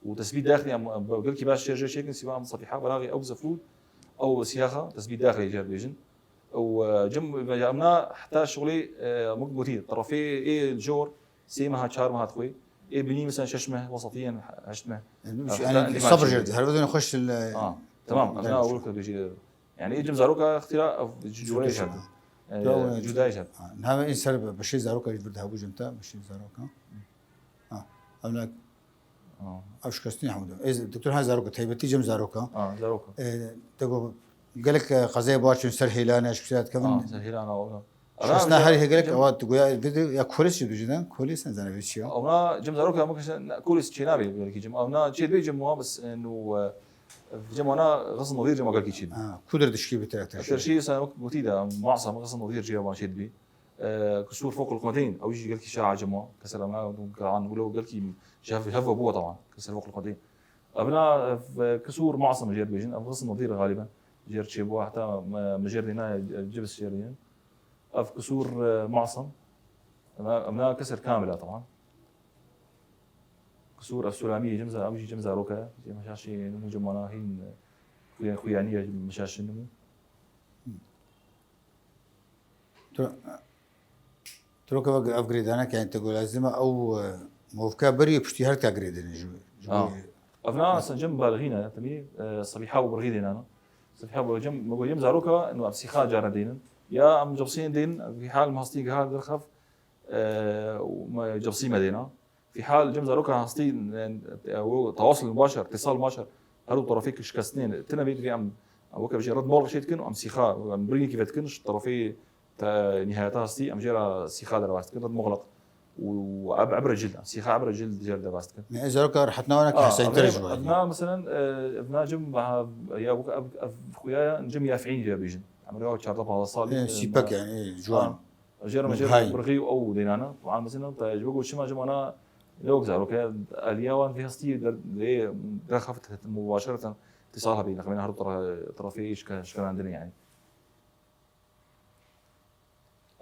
Û tesbîh daxilî em, em, gelkî baş şêr jê çêkin, sîva em sefîha, beraxê ew zefrûd, ew sîyaxa, tesbîh daxilî jê bêjin. Ew, e, cem, ya em na heta şixulê, e, wek gotî, terefê ê jor, Sê meha, çar meha dixwê. Ê binî mesela şeş meh, wesatiyên heşt meh. Yani, yani, sabir jê dide. Her wezin xweş li. Ah, tamam. Em na ewil xwe bêjî. Yani, ê cem zaroka xtira, ev, cudayê jê. Cudayê jê. Nave ên ser beşê zaroka jî vir de hebû cem te, beşê zaroka. Ha, em ne. Ev şikestinî hemû de. Ê, doktor, ha, zaroka, taybetî cem zaroka. Ha, zaroka. Ê, te got, gelek, e, qezayê baş çûn ser hêlan e, ji kuşa dikevin. Ha, ser hêlan e, wala. Şikestina herî hêgelek ewa tu goya vê de ya kolês jî dibêjin, kolês ne zane vê çi ya. Ewna cem zaroka me kişte, ne, kolês çê nabê belkî cem. Ewna çê dibê cem wa bes, e, nû, e, cem wana xism nodîr cem gelkî çê dibê. Ha, ku der dişkî bi trak trak. Ter şî sen gotî de, masa me xism nodîr cem wan çê dibê. E, kusûr fok el qimedîn, ew jî gelkî şa'a cem wa. Keser ewna, kan, wilo gelkî ji hev, hev bû taban. Keser fok el qimedîn. Evna, e, kusûr masa me jê dibêjin, ev xism nodîr galiben. Jê çê bû, heta me, me jê dîna, e, cibis jê dînin. Ev qisûr, e, masum. Em, em na kesir kamil e, taban. Qisûr ev Sulamiyê cem za-, ew jî cem zaroka ye. Cem şaşê nimû cem wana hîn, e, xuya-, xuyanî ye, meşaşê nimû. Tu, tu roke ev girêdanek, yani te got lazim e ew, e, movka berî piştî her ka girêdin ji, ji bo. Ev na sen cem balixî ne, temî, e, Sebîha û birxî dênana. Sifha bo cem, bo cem zaroka, no em sîxa cara dênin. Ya em cebsiyên dênin, vî hal mastî gihar derxef, e, û me cebsî me dêna. Vî hal cem zaroka hastî, e, e, o tewasul mubaşer, îtisal mubaşer, her du terefê ki şikestinên, tine vê divê em, em weke bijê red morg çê dikin û em sîxa, em biringekî vedikin, ji terefê Te nihayeta hastî, em jê re sîxa derbas dikin, red muxleq. Û eb-, ebra cil, sîxa ebra cil jê re derbas dikin. Me ez zaroka rehetna wana ki Ah, hesayntir ev, ji ev wayî. Na, meselen, e, ev na cim, ha, ya, bu, ev, ev xuya ya, cim yafi'în jê bêjin. Em re çardeh panzdeh salî, Ê, e, sîpek me, yani, ê, ciwan. Ha, jê re me jê Hay. Birxî û ew dênana. Wan, meselen, te ji bo ku çima cim wana, ne wek zaroka, aliya wan vê hastî der, vê derxeft mubaşereten, îtisal hebî, nexmên her du tara-, terefê şike-, şikerandinê, yani.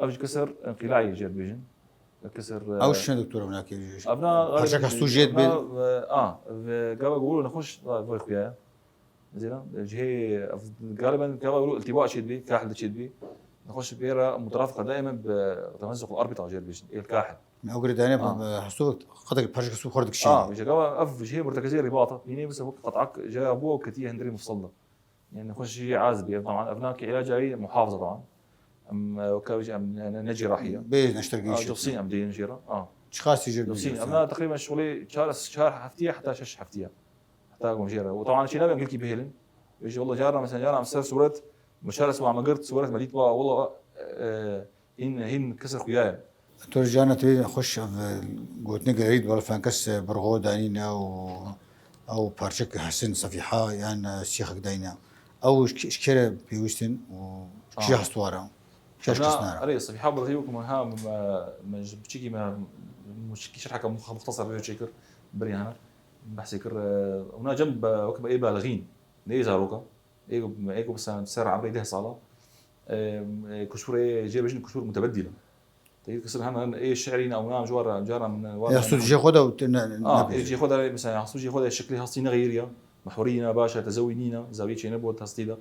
Ev ji keser inqîlayê jê dibêjin. Keser, Ew e, şişe doktor ew nakê jî. Ev na Parçeka stû jê dibê. Ev na, e, a, ve gava gulu nexweş, a, vay xuya. Zira, cihê, ev, galiben gava gulu iltiba çê dibê, kahl de çê dibê. Nexweş bê re muterafiqa daîmen bi temezzuq al-arbita jê dibêjin. El kahl. Me ew girêdane, A. bi, bi hestû, qetek parçeka stû xwar dikişîne. A, ji gava ev cihê murtekezê ribata. Yine mesela wek qetak, cihê bu ketiye hindrê mufsalda. Yani nexweşî azibî, ev, taban, ev nake îlaca wî muhafaza, taban. Em, e, weka wî jî em ne, ne, ne cîrahî ye. Bê neştergî. A, jî. Coxsîn em diyên jî re. A. Çiqasî jî Coxsîn. Em na teqrîben şixulê çar, çar heftiye heta şeş heftiye. Heta gom jê re. Û taban çê nabên gelkî bihêlin. Wê jî wela cara, mesela, cara em ser sûret, me çar esma me girt, sûret me dît, wa, wela, e, hîn, hîn kesir xuya ye. Doktor Can, tu xweş ev gotinê gerî, wela fan kes birxwe danîne û ew parçek hesin Sefîha yan sîxek dayne. Ew ji kê re pêwîstin û kî hestwar e? Kî eşkestina re? Erê, Sefîha Birxî wek me ha, me, me ji biçîkî me, me şerheke muxtesar vê çêkir, berî hene behsê kir, e, hûna cem be, wek me ê balixîn, ne ê zaroka. Ê ku, ê ku mesela ser emrê deh sala, e, e, kuşûrê cê bêjin kuşûr mutebeddîl e. Tê kesir hene, hene ê şi'rî ne, ew nam ji war, cara min war. Ya hestû cihê xwe de û te ne, ne, ah, ê cihê xwe de, mesela, hestû cihê xwe de şeklê hestî nexeyiriya. Mihwirî ne baş e, tezewî nîne, zaviyê çênebû hestî de.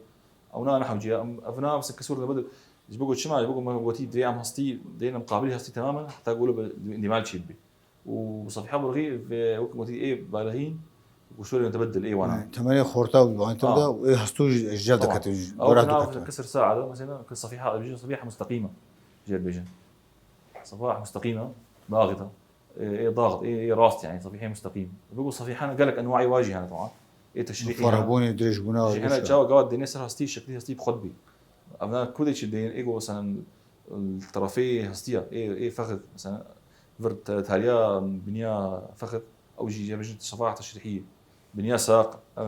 Ew na ne hewciya. Em, ev na, mesela, kesûr mutebeddîl. Ji bo ku çima, ji bo ku me gotî divê em hestî, divê em qabilî hestî temamen, heta ku wilo bi, bi, endîmal çê bibê. û Sefîha Birxî ve wek gotî ê balixîn, kuşûrê mutebeddîl ê wana. Temelê xorta û wan tevda û ê hestû ji jev dikete, ji dora dikete. Kesir sa'a de, mesela, ke Sefîha, dibêjin Sefîha musteqîme, jê dibêjin. Sefîha musteqîme, daxit e. Ê, ê daxit, ê, ê rast yani, Sefîha musteqîm. Bego Sefîha gelek enwa'î wa jî hene, taban. Ê teşrîhî hene. Ferehbûnê, dirêjbûna. Jî hene çawa gawa dêne ser hestî, şeklî hestî bi xwe dibî. Evna kudê çi dêne, ê go, mesela, terefê hestiya, ê, ê fexid, mesela, vir te-, taliya biniya fexid, ew jî cem jî şefa'a teşrîhî. Biniya saq, e,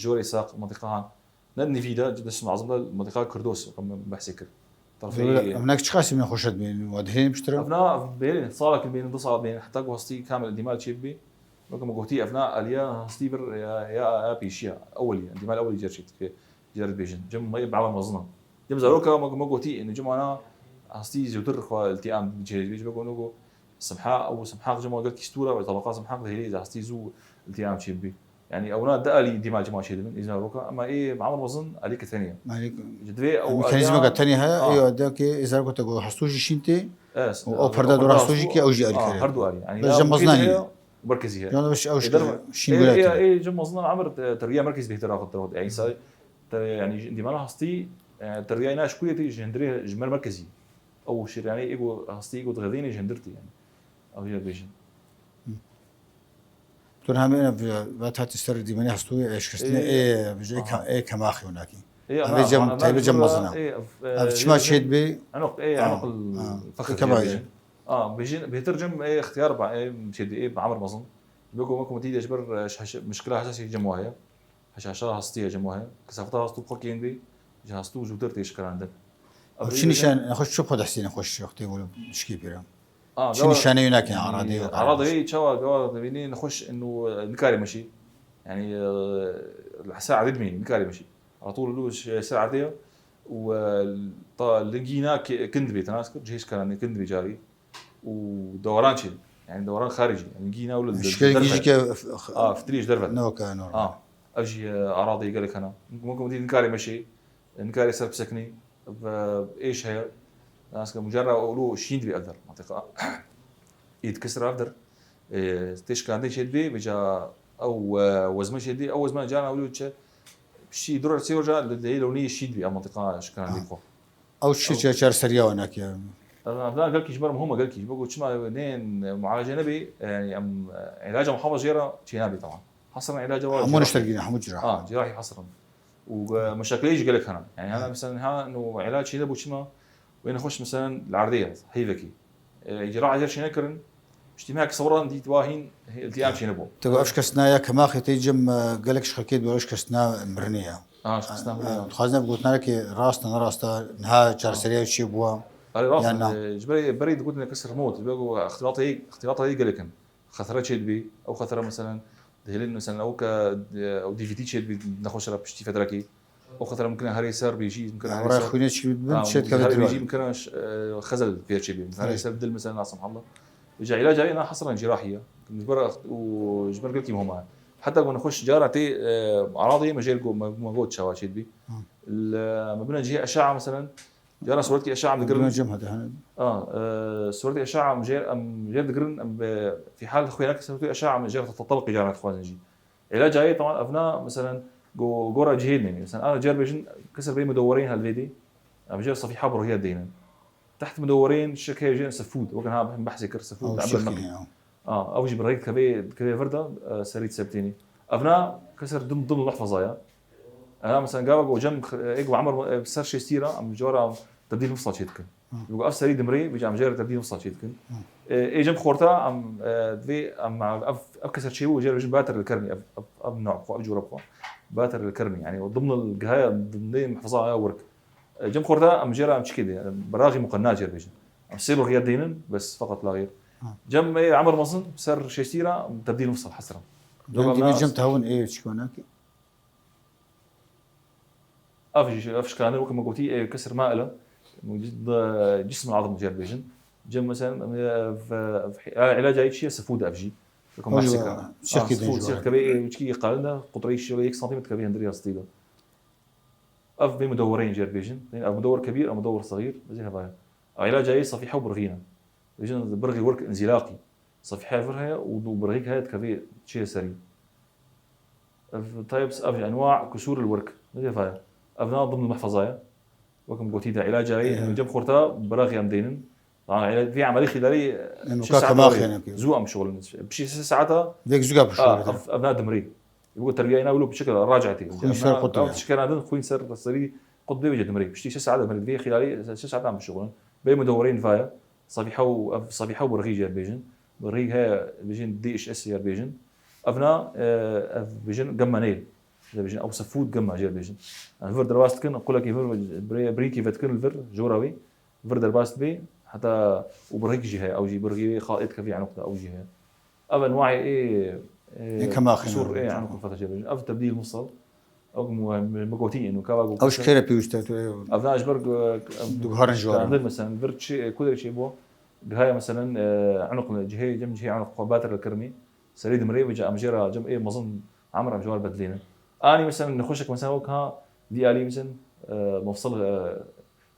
jorê saq, mentiqa han. Ne nivî de, cidden şima azim de, mentiqa Kurdos, em behsê kir. Terefê. Em nek çiqasî min xweş dibînin, wa dihêlin piştre? Evna, bêlin, salek bêlin, du sal bêlin, heta ku hestî kamil endîmal çê bibî. Weke me gotî, evna aliya hestî vir ya, ya, ya pêşiya, ewelî, endîmal ewelî cer çê dikê. Cer dibêjin. Cem me bala mezin e. Cem zaroka me, me gotî, ênî cem wana hestî zûtir xwe iltîam çê dibê. Ji bo ku, ku simha, ew simhaq cem gelkî stûr e, ve tabaqa simhaq dihêlî, hestî zû iltîam çê bibî. Yani ewna di alî endîmal cem çê dibin, ê zaroka, ama ê emr mezin alî ke tenê ye. Alî. Ji divê ew mîkanîzmeke tenê heye, ha. Ê de ke ê zaroka te ku hestû jî şîn tê, û ew perde dora hestû jî ke ew jî alî kere. Her du alî. Yani ya mezin heye, merkezî heye. Yani ew şîn gule. Ê cem mezin emr te-, terbiya merkezî bêhtir axir te. Yani sa-, te, yani, ji endîmana hestî, e, terbiya îna ji ku yê tê, ji hindirê, ji mer merkezî. Ew şêr, yani, ê ku hestî, ê ku dixedînê ji hindir tê, yani. Ew ya bêjin. Tu hemî ev vet hatî ser dîmenê hestû, ê şikestinê, ê, ê, ê ke-, ê kemaxê winakî. Ê, ev ê cem, taybê cem mezin e. Ev çima çê dibê? Enoq, ê, enoq fexir kemaxê. A, bêjin, bêhtir cem ê ixtiyar ba, ê çê dibê, ê bi emir mezin. Ji bo ku me ku me tî de ji ber, e, mişkila hesasî cem wa heye. Heşaşa hastî ye cem wa heye. Kesafeta hastû bi xwe kêm bê, ji hastû zûtir tê şikarandin. Ev çi nîşan, nexweş çi xwe destê nexweş wextê wilo şikî pêre? A, çi nîşaneyê wina ke, aradeyê wê? Aradeyê çawa, gawa dibînî nexweş û, e, nikarê meşî. Yani, e, li ser erdê dimînî, nikarê meşî. Ala tûl li ser erdê ye û, e, ta lingîna ke-, kin dibê, te nas kir, cihê şikarandinê kin dibê carî. û dewaran çê, yani dewaran xaricî, yani gîna wilo. Şikê gî jî ke f-, f-, a, fitrî ji derve. Ne weke normal. A, ev jî, e, aradê gelek hene. Mumkin wekî nikarê meşê, nikarê ser bisekinî, ve êş heye. Nas ke mucerra ewlo şîn dibê ev der, mentiqa. Îd kisra ev der. E, tê şikandê çê dibê, vêca ew, e, wezme çê dibê, ew wezme cana ewlo çe, piştî du roj sê roja li, li, li nî şîn dibê, ev mentiqa şikandê xwe. Ew çi çe-, çareseriya we nake? Ev, ev gelkî ji ber muhim e, gelkî. Ji bo ku çima neyên mualece nebê, yani em, e, îlaca muhafaza jê re çênabê, tamam. Hesren îlaca wa hemû niştergîne, hemû cirahi. Ha, cirahi hesren. Û, e, meşekleyê jî gelek hene. Yani hene, mesela, ha, no îlac çênebû çima? Wê nexweş, mesela, li erdê ye, heyvekî. E, ciraha jê re çênekirin, piştî mehek sewran dît wa hîn iltiham çênebû. Te got ev şikestina ya kemaxê tê cem, e, gelek ji xelkê dibêje ev şikestina mirinê ye. Ha, şikestina mirinê. E, dixwazin ev gotinekê rast e, ne rast e, niha çareseriya çi bû? Erê, rast e. Yan na? E, ji berê, berê digotin kesir remot, ji ber ku ixtîlatê, ixtîlata yê gelek in. Xetera çê dibî, ew xetera, meselen, dihêlin, meselen, ew ke, e, ew D V D çê dibî, nexweş re piştî fetrekê. Ew xetera mimkun e herê ser bêjî, mimkun e herê ser. Xwînê çi bin, ha, çê dikeve herê bêjî, mimkun e, e, xezel pêr çê bî. Herê ser dil, meselen, nasım halla. Vêca îlaca yê na hesren cirahiye. Ji ber û ji ber gelkî muhim e. Heta ku nexweş cara tê, e, aradê me jêr got, me, me got çawa çê dibî. Li, me bine cihê eşa'a, meselen, cara sûretkî eşa'a digirin. Bine cem hede, hene. A, e, sûretkî eşa'a em jêr, em jêr digirin, em bi fî hal xwênek sûretkî eşa'a em jêr te-, tetabqî cara dixwazin jî. Îlaca yê, tamam, evna, meselen, Go-, gora cihê nênî. Mesela, ana cer bêjin, keser bê mudewereyên helvêdî, em jê sefîha bi rohiya deynin. Teht mudewereyên şek heye jê sefûd. Wek niha behsê kir sefûd, Ew ebre şekî, meqî. Ya. A, ew jî bi rêk dikeve, dikeve vir de, e, serî sebtênî. Evna keser dim, dim lehfeza ya. Ena mesela gava go cem, e, êk bi Emer, e, ser şêstî ra, em jora tebdîl mifsal çê dikin. Hı. Go ev serî dimrê, vêca em jê re tebdîl mifsal çê dikin. Hı. E, ê cem xorta, em, e, divê, em, ev, ev keser çê bû, jê re bêjin batir li kernî, ev, ev, ev nav xwe, ev cûra xwe. Batir li kernî, yani, o diml gihaya, dimlê mihfeza ya wirk. E, cem xorta, em jê re em çikê dê, em beraxî muqenna jê re bêjin. Em sê birxiya deynin, bes feqet la xêr. Ha. Cem, e, Emer mezin, ser şêstî ra, tebdîl mifsal hesra. Cem Doga divê nas- cem tahwin ê çikwanakî? Ev jî, ev şikandin weke me gotî, ê kesir ma ele. Cism azim jê re bêjin. Cem mesela, e, v-, v-, e, ilaca yê çi ye? Sefûd ev jî. Weke Ew jî masika. Sirkî Ha, din sefûd, jî sirk var. Kevê, e, çikî qalin de, qutreyê şişe yek santimetr kevê hindiriya stî de. Ev bê mudewereyên jê re bêjin. Ev mudewer kebîr, ev mudewer sexîr, ez ê hevaya. Ilaca yê sefîhe û birxî ne. Bêjin birxî wirk înzîlaqî. Sefîhe vir heye û du birxîk heye dikevê çê serî. Ev tayeb, ev jî enwa kusûr il wirk. Ne vê hevaya. Ev na dimn mehfeza ye. Wek min gotî de ilaca yê, Ehe. Cem xorta birxî em deynin. Taban, yani, vê emelî xîlalî Em şeş ka saet kema awê. Xêne ki. Zû em şixulin. Piştî şeş saeta, Vêk zû ka a, piştî. Ev, ev na dimrî. Bu terbiya ina wilo piçek raci hatî. Xwîn ser qut ya. Tişkena din xwîn ser serî qut bê vêce dimrî. Piştî şeş saet dimrî. Vê xîlalî şeş saet em şixulin. Bê mudewereyên vaya. Sabiha û, ev, Sabiha û Birxî jê bêjin. Birxî he bêjin D H S yer bêjin. Evna, e, ev bêjin gemma neyl. Jê bêjin ew sefûd gemma jê bêjin. Yani vir derbas dikin, qulekî vir, birê-, birîkî vedikin li vir, jora wî. Vir derbas dibe, heta û birxîk jî heye, ew jî birxî wê xal ê dikevî enuq de, ew jî heye. Ev enwayê ê, ê, Ê kemaxê qisûr, ne, ê, tamam. Enuq fetih jê bêjin. Ev tebdîl mufsal. Ew mu-, mu-, mugotî êno, kava go Ew ji kere pêwîst e, tu ê Ev na ji ber, e, Diguherin ji wan. Kandin, mesela, vir çi, ku derê çê bo? Gihaya, mesela, e, enuq li cihê, cem cihê enuq xwe batir li kirmî. Serê dimrê, vêca em jê re, cem ê mezin, emir em ji wan bedilînin. Anî, mesela, nexweşek, mesela, wek ha, vî alî, mesela, e, mufsal, e,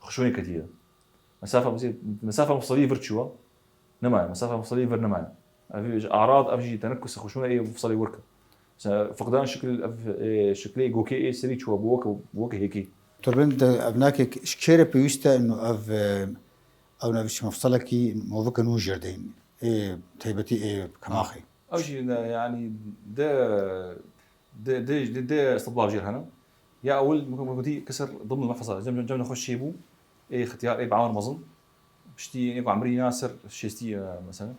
xişûnê ketiye. Mesafa, mesafa mufsalî vir çûwa? Nemaye. Mesafa mufsalî vir nemaye. Ev jî arad, ev jî tenekkus xişûne ê mufsalî wir kir. Mesela, fiqdan şikil, ev, e, şiklê gokê ê serî çûwa, bu weke, bu weke hêkî. Turbin de ev nake ji kê re pêwîst e, ino ev, e, ew navê çi mufsalekî movike nû jêr deyîn. Ê taybetî ê kemaxê. Ew jî ne, yani, de Dê, dê, dê, dê istidlal jê hene. Ya ewil, min gotî, kesir dimn mehfeza, cem, cem, cem nexweş çêbû, ê xitiyar, ê bi amir mezin, piştî ê ku emrî na ser şêstî, e, mesela.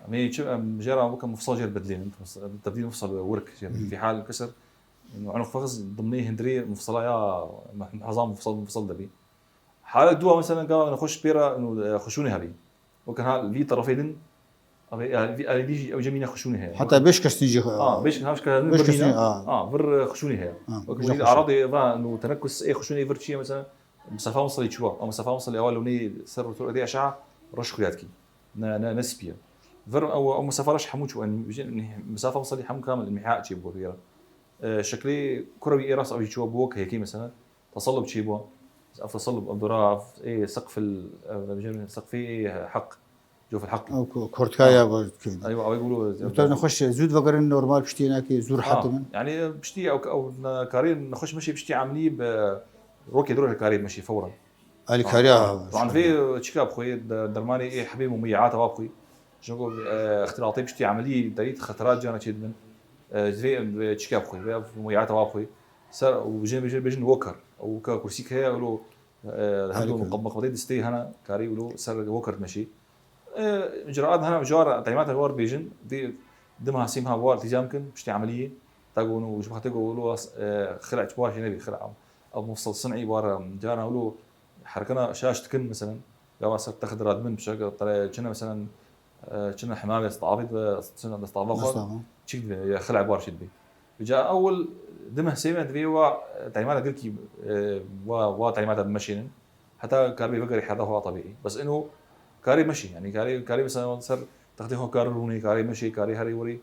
Em ê çi, em jê re weke mufsal jê re bedilênin, tebdîl mufsal wirk jê re. Hmm. Fî hal kesir, eno enuq fexiz dimnê hindirê mufsala ya, meh-, mehfeza mufsal, mufsal debî. Halet dua, mesela, gava nexweş pê re, eno, e, xişûnê hebî. Weke ha vî terefê din, ev ê, vî alî dî jî ew cemîna xişûnê heye. Heta beş kesî jî, Ha, beş, ha, beş kesî, ha, vir, ha, vir xişûnê heye. Ha, wek jî aradê va, no, tenekkus ê xişûnê vir çi ye, mesela, misafa misalî çi wa? Ew misafa misalî ewa lewne ser rotor edê eşa reş xuya dikî. Ne, ne, ne spî ye. Vir ew, ew misafa reş hemû çi wa, misafa misalî hemû kamil miha çê bû vê re. E, şeklê kurevi ê rast ew jî çi wa, bu wek hêkî, mesela. Tasallub çi bû? Ev tasallub, ev dora, ev, ê, seqfil, ev, dibêjin seqfê, ê, heq. Cof el heq. Ew ku-, kurtka ya bu kê. Eywa, ew gulu. Doktor nexweş, zû vegerin normal piştî nakê zûr Ha, hetimin. Yani piştî ew, ew ne-, karê nexweş meşê piştî emlî bi rokê dor karê meşê fewran. Alîkariya Ha, ha, taban vê çika bixwe, de-, dermanê ê hebê mumiyata wa bixwe. Ji bo, e, îxtîlatê piştî emelî derî xetera ciyana çêdibin. E, ji vê, e, çika bixwe, vê mumiyata wa bixwe. Ser û jê bêjin, bêjin woker. Ew ka kursîk heye, wilo, e, hemdo Alîkariya. Muqab-, muqabetê distê hene, karî wilo ser woker dimeşî. E, icraat hene, ji war, teymata war bêjin, dê, dima sîm ha war tîzam kin, piştî emeliyê. Ta go no, ji bo xatir go wilo, e, xila çi war jê nebî, xila. Ev mufsal sin'î war, e, cara wilo, herkena şaş dikin, mesela, gava ser text diradibin, pişek, tere, çine, mesela, e, çine hemamê stavî dibe, çine destava xwe, Destava. Çik dibe, ya xila bar çi dibe. Vêca ewil dime sême divê wa, e, teymana girkî, e, wa, wa teymata bimeşênin. Heta karibê vegerî herda xwe tabiî. Bes ino karê meşî, yani karê, karê mesela ser textê xwe kar rûnê, karê meşê, karê herê werê.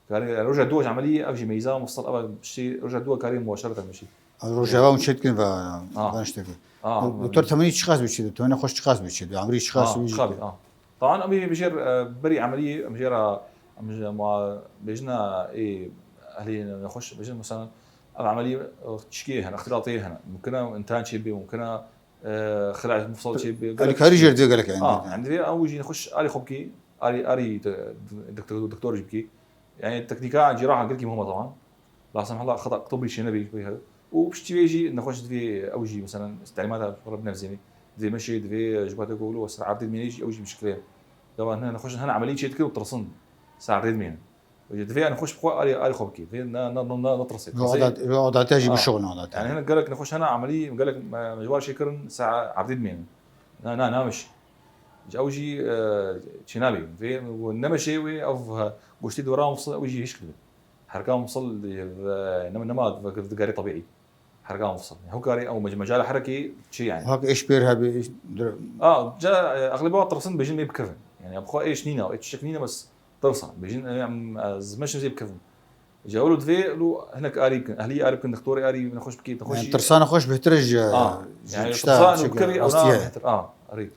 Karê, yani, roja dû emelî, ev jî meyza, mufsal, ev jî roja dû karê mubaşereten meşî. Ev roja va hûn çêdikin ve, Ha. Van ştekî. Ha. Doktor temenî çiqas biçî, temene xweş çiqas biçî, emrî çiqas Ha, biçî. Tabii, ha. Taban, em ê bijêr, e, berî emeliyê, em jê re, em jê ma bêjina ê ehlê nexweş, bêjin mesela, Ev emelî, e, çikê hene, îxtilatê hene. Mumkin e întan çêbê, mumkin e, e, xila mufsal çêbê. Gelek alîkarî jê re divê gelek, yanî. Ah, yanî divê ew jî nexweş arê xwe bikê, arê, arê de, doktor, doktor jî bikê. Yanî teknîka cîraha gelkî muhim e, teban. La semhela xeta tibî çênebê, û piştî vê jî nexweş divê ew jî, meselen, telimata xwe re binivîsînê. Divê meşê, divê ji bo te ku wilo ser erdê dimîne jî ew jî mişkile ye. Gava hene nexweş, hene emelî çê dikin û tirsin ser erdê dimînin. Divê em xweş bi xwe arê, arê xwe bikê. Divê ne, ne, ne, ne, netirse. Ji Tirse. Adat, ji adatiya jî Ha. bişuxulin adatiya. Yani hinek gelek nexweş hene emelî, gelek me, me ji wan çêkirin, saet erdê dimînin. Na, na, namiş. Ji ew jî, e, çênabî. Vê, nemeşê wê, ev, e, goştê dora mufsal, ew jî hişk dibe. Herka mufsal, e, nema, nema, digerê tebîî. Herka mufsal. Ew karê, ew mec-, mecala herekê çi yani? Hak êş pêr hebe, êş dir- A, ca, e, exleba tirsin bêjin mê bikevin. Yani, em xwe êş nîne, êş çiçek nîne, bes tirsan. Bêjin, e, em, ez meşim zê bikevin. Ca wilo divê, lo hinek arî bikin, ehlî arî bikin, doktorê arî nexweş bikê, nexweş Yani, jî- tirsa nexweş bêhtir e ji, A, ji yani, tişta tirsa çi nû bikevî, ew na rostiye. Bêhtir. A, erê.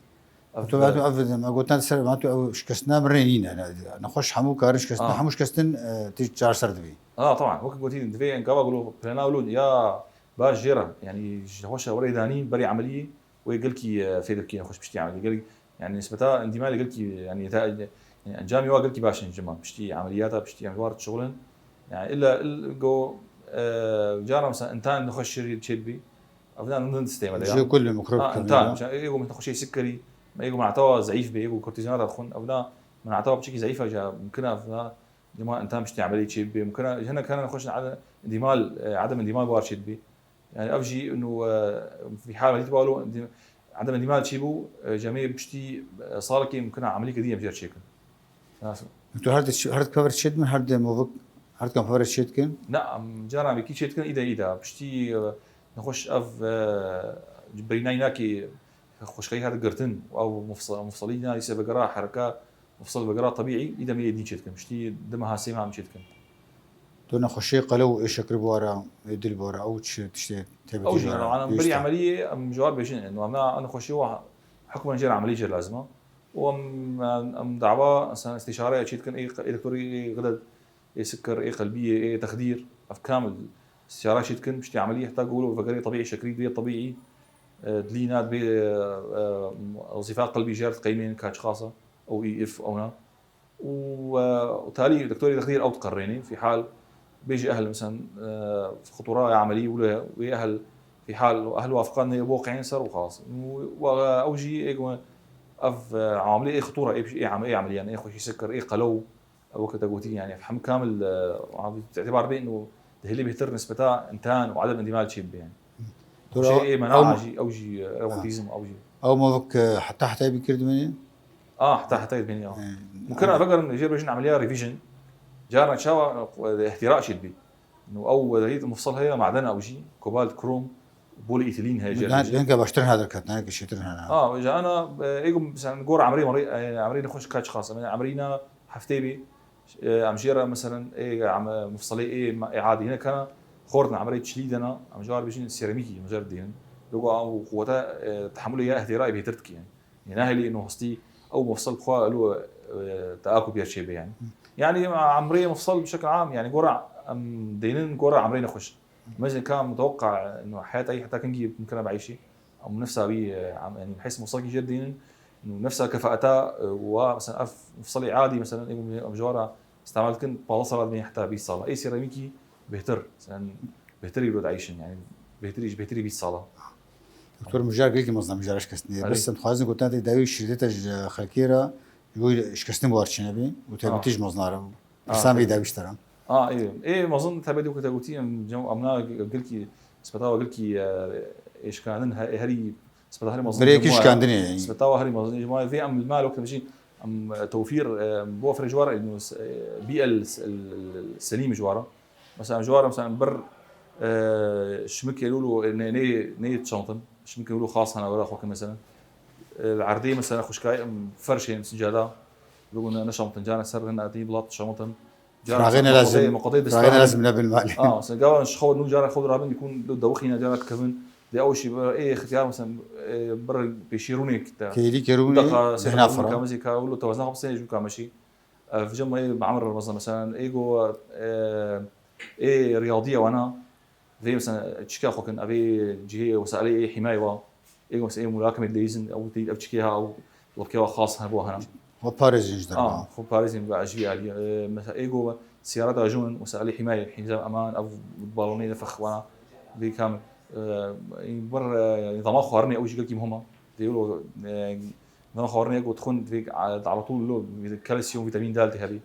Ev, tu, tu, ev, me gotin ser, me tu ew şikestina min rê nîne. Nexweş hemû karin şikestin, A. hemû şikestin, e, tê çarser dibî. A, teban, wek gotî, divê em gava gulo plana wilo ya baş jê re, yani, ji nexweşa werê danî, berê emeliyê, wê gelkî, e, fêr bikî nexweş piştî emeliyê. Gelkî, yani, nisbeta endîmalê gelkî, yani, ta, yani, encamê wa gelkî baş in cima. Piştî emeliyata, piştî em ji war dişuxulin. Yani, illa, il, go, e, cara mesela întan nexweş çê, çê dibî. Evna din sistema de Ji ya. Kul mikrop Ha, kevin întan. Ya. Mesela, ê go nexweşê sikerî, ê go menatewa zeîf be, ê go kortîzona da xwin. Evna menatewa piçekî zeîf e, ca mumkin e, evna Dema întan piştî emelî çê bibê, mumkin e, hinek hene nexweşin ade-, endîmal, e, edem endîmal war çê dibê. Yani ev jî inu, e, fi hal medît balo, endî-, edem endîmal çê bû, e, cemê piştî, e, salekê mumkin e emelî kedî em jê re çêkin. Nasıl? Tu her di, her di pever çê dibin, her di movik, her di kan pever çê dikin? Na, em cara mekî çê dikin, îde, îde. Piştî, e, nexweş ev, e, birînayî nakê xweşkayî her girtin, ew mufsa-, mufsalî na, îse vegera hereka, mufsal vegera tebîî, îdem ê din çêdikin. Piştî du meha, sê meha em çêdikin. Tu nexweşê qelew û ê şekir bi wara, ê dil bi wara, ew çi tiştê taybetî Ew jî, ji wara, ana pêwîst berî e? Emeliyê em ji war bêjin, eno, em na, em nexweşî wa hukmen jê re emelî jê re lazim e. Û em, em, em dawa, mesela, îstîşareya çêdikin, ê, ê doktorî, ê xide, ê sikir, ê qelbiyê, ê texdîr, ev kamil îstîşara çêdikin, piştî emeliyê heta ku vegerê tebîî, şekirî dibê tebîî, e, dilî na dibê, e, e, wezîfa qelbî jê re diqeymên ka çiqas e, ew î, îf, ew na. Û, e, û talî doktorê texdîr ew diqerrênê, fî hal bêjî ehl, mesela, e, xutura ya emelî wilo ye, wê ehl, fî hal, ehl wafiqan nê bo qeyn ser û xalas. Û, û, ew jî ê ku ev, e, amilê ê xutura, ê, ê, ê emeliyan, ê xweşî sikir, ê qelew, Weke te gotî, yani, hem kamil, e, îtibar bê, û dihêlî bêhtir nisbeta întan û edem endîmal çê bibe, yani. Tura Şey, ê, mena ew jî, ew jî, e, rewmatîzm, ew jî. Ew movik, e, heta hetayê bî kir dimînî? Ah, heta hetayê dimînî, ah. E, Mumkin e, e, vegerin jê bêjin emeliya revision. Carna çawa, e, îhtîra çê dibî. Û ew, e, mufsal heye, maden ew jî, kobalt, krom, polîetîlîn heye jê Hinke baştir hene derket, ne, hinke çêtir hene. Ah, ji ana, e, ê ku, mesela, gor emrê merî, e, emrê nexweş ka çiqas e. Mesela, emrîna heftê bî, e, em jê re, mesela, ê, em, e, mufselê ê, ê adî hinek hene, xort ne, emrê çilî de ne, em ji wan bêjin seramîkî, em jê re dînin. Lego ew quweta, e, tehemulê ya ihtêrayê bêhtir dike, yani. Yê nahêlî ino hestî, ew mufsel bi xwe elo, e, teakub ya çêbe, yani. Yani, emrê mufsel bi şekil am, yani, gora em dînin, gora emrê nexweş. Mezin ka muteweqa, ino heyata wî heta kengî mumkin e bieyşî. Em nefsa wî, e, em, yani, his mufsalkî jê dînin, û nefsa kefaeta, e, wa, mesela, ev mufsalê adî, mesela, em, em ji wan re îstemal dikin, panzdeh sala dimîne heta bîst sala. Ê seramîkî bêhtir, mesela, bêhtirî wilo dieyşin, yani, bêhtirî, ji bêhtirî bîst sala. Doktor, mijar gelkî mezin e, mijar şikestinê. Erê. Bes em dixwazin gotina te dawî şîdeta ji xelkê re, ji bo şikestin bi war çênebê û taybetî Ah. ji mezina re. Ah, Pirsan vê tabii. dawî ji te re. Ah, ê, ê mezin taybetî weke te gotî, em cem-, em na gelkî, nispeta we gelkî, e, ê şikandin he-, herî nispeta herî mezin Birêkî cem-, şikandinê, yani. Nispeta we herî mezin. Cema vê em li mal weke te bijî, em, e, tewfîr, e, bo firê ji war, e, bî el s-, el, el, selîm ji war. Mesela ji war, mesela bir, e, şimikê lûlo, e, ne, ne, ne çantin. Şimikê lûlo xas hene wera xwe ke mesela. E, li erdê mesela xwişkayê em ferşê em sicada. Bigune ne çantin, cana ser hin atî bilat çantin. Cana Firaxê ne lazim. Muqadê, muqadê Firaxê ne lazim ne bil malê. Ah, mesela gava ji xew nû cara xew rabin dikun do dawixîne cara dikevin. De ew şî, e, ixtiyar mesela, e, bir pêşî rûnê kite. Kêlî kerûnê Daka dehna sera fira. Kamezî ka wilo tewazna xapsê ju kameşî. Ev cem ê bi emir Ramazan, mesela, ê go, e, ê riyadiye wana, Divê mesela çika xwe kin, evê cihê wesailê ê hîmayê wa. Ê mesela ê mulakimê dileyizin, ew teyîd ev çikê ha, ew lipkê wa xas hene bo hene. Xwe parêzin ji Ah, derman. xwe parêzin ve ji vî alî. E, mesela ê go siyareta jûn, wesailê hîmayê, hîzam eman, ev balonê nefex wana, vê kamil. E, ber, e, nizama xwarinê ew jî gelkî muhim e. Dê wilo, e, nizama xwarinê got xwin divê, e, ala tûl lo, kalsiyum, vîtamîn D tê hebî.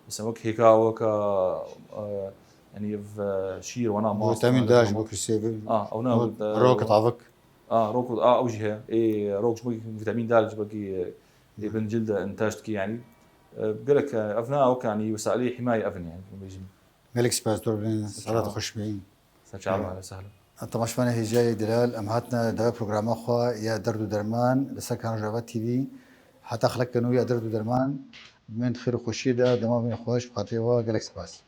Mesela wek hêka, wek, e, yanî ev, e, şîr, wana mas, Vitamin wana D ji hema. bo kirsê. Ah, ew ne, e, Rok tavik. Ah, rok, ah, ew jî heye. Ê, rok ji bo vitamin D ji bo ki, e, ê bin cil de intaj dikî yanî. E, gelek, e, ev ne, wek yanî wesailê hîmayê ev in yanî, bêjim. Gelek spas, tu bin, salat xweş bî. Ser çava, sehla. Temaşvanê hêjayê delal, em hatine dawê programa xwe ya derd û derman li ser kanal Rojava T V. Heta xelekeke nû ya derd û derman, bimên di xêr û xweşiyê de, dema bimên xweş, bi xatirê we gelek spas.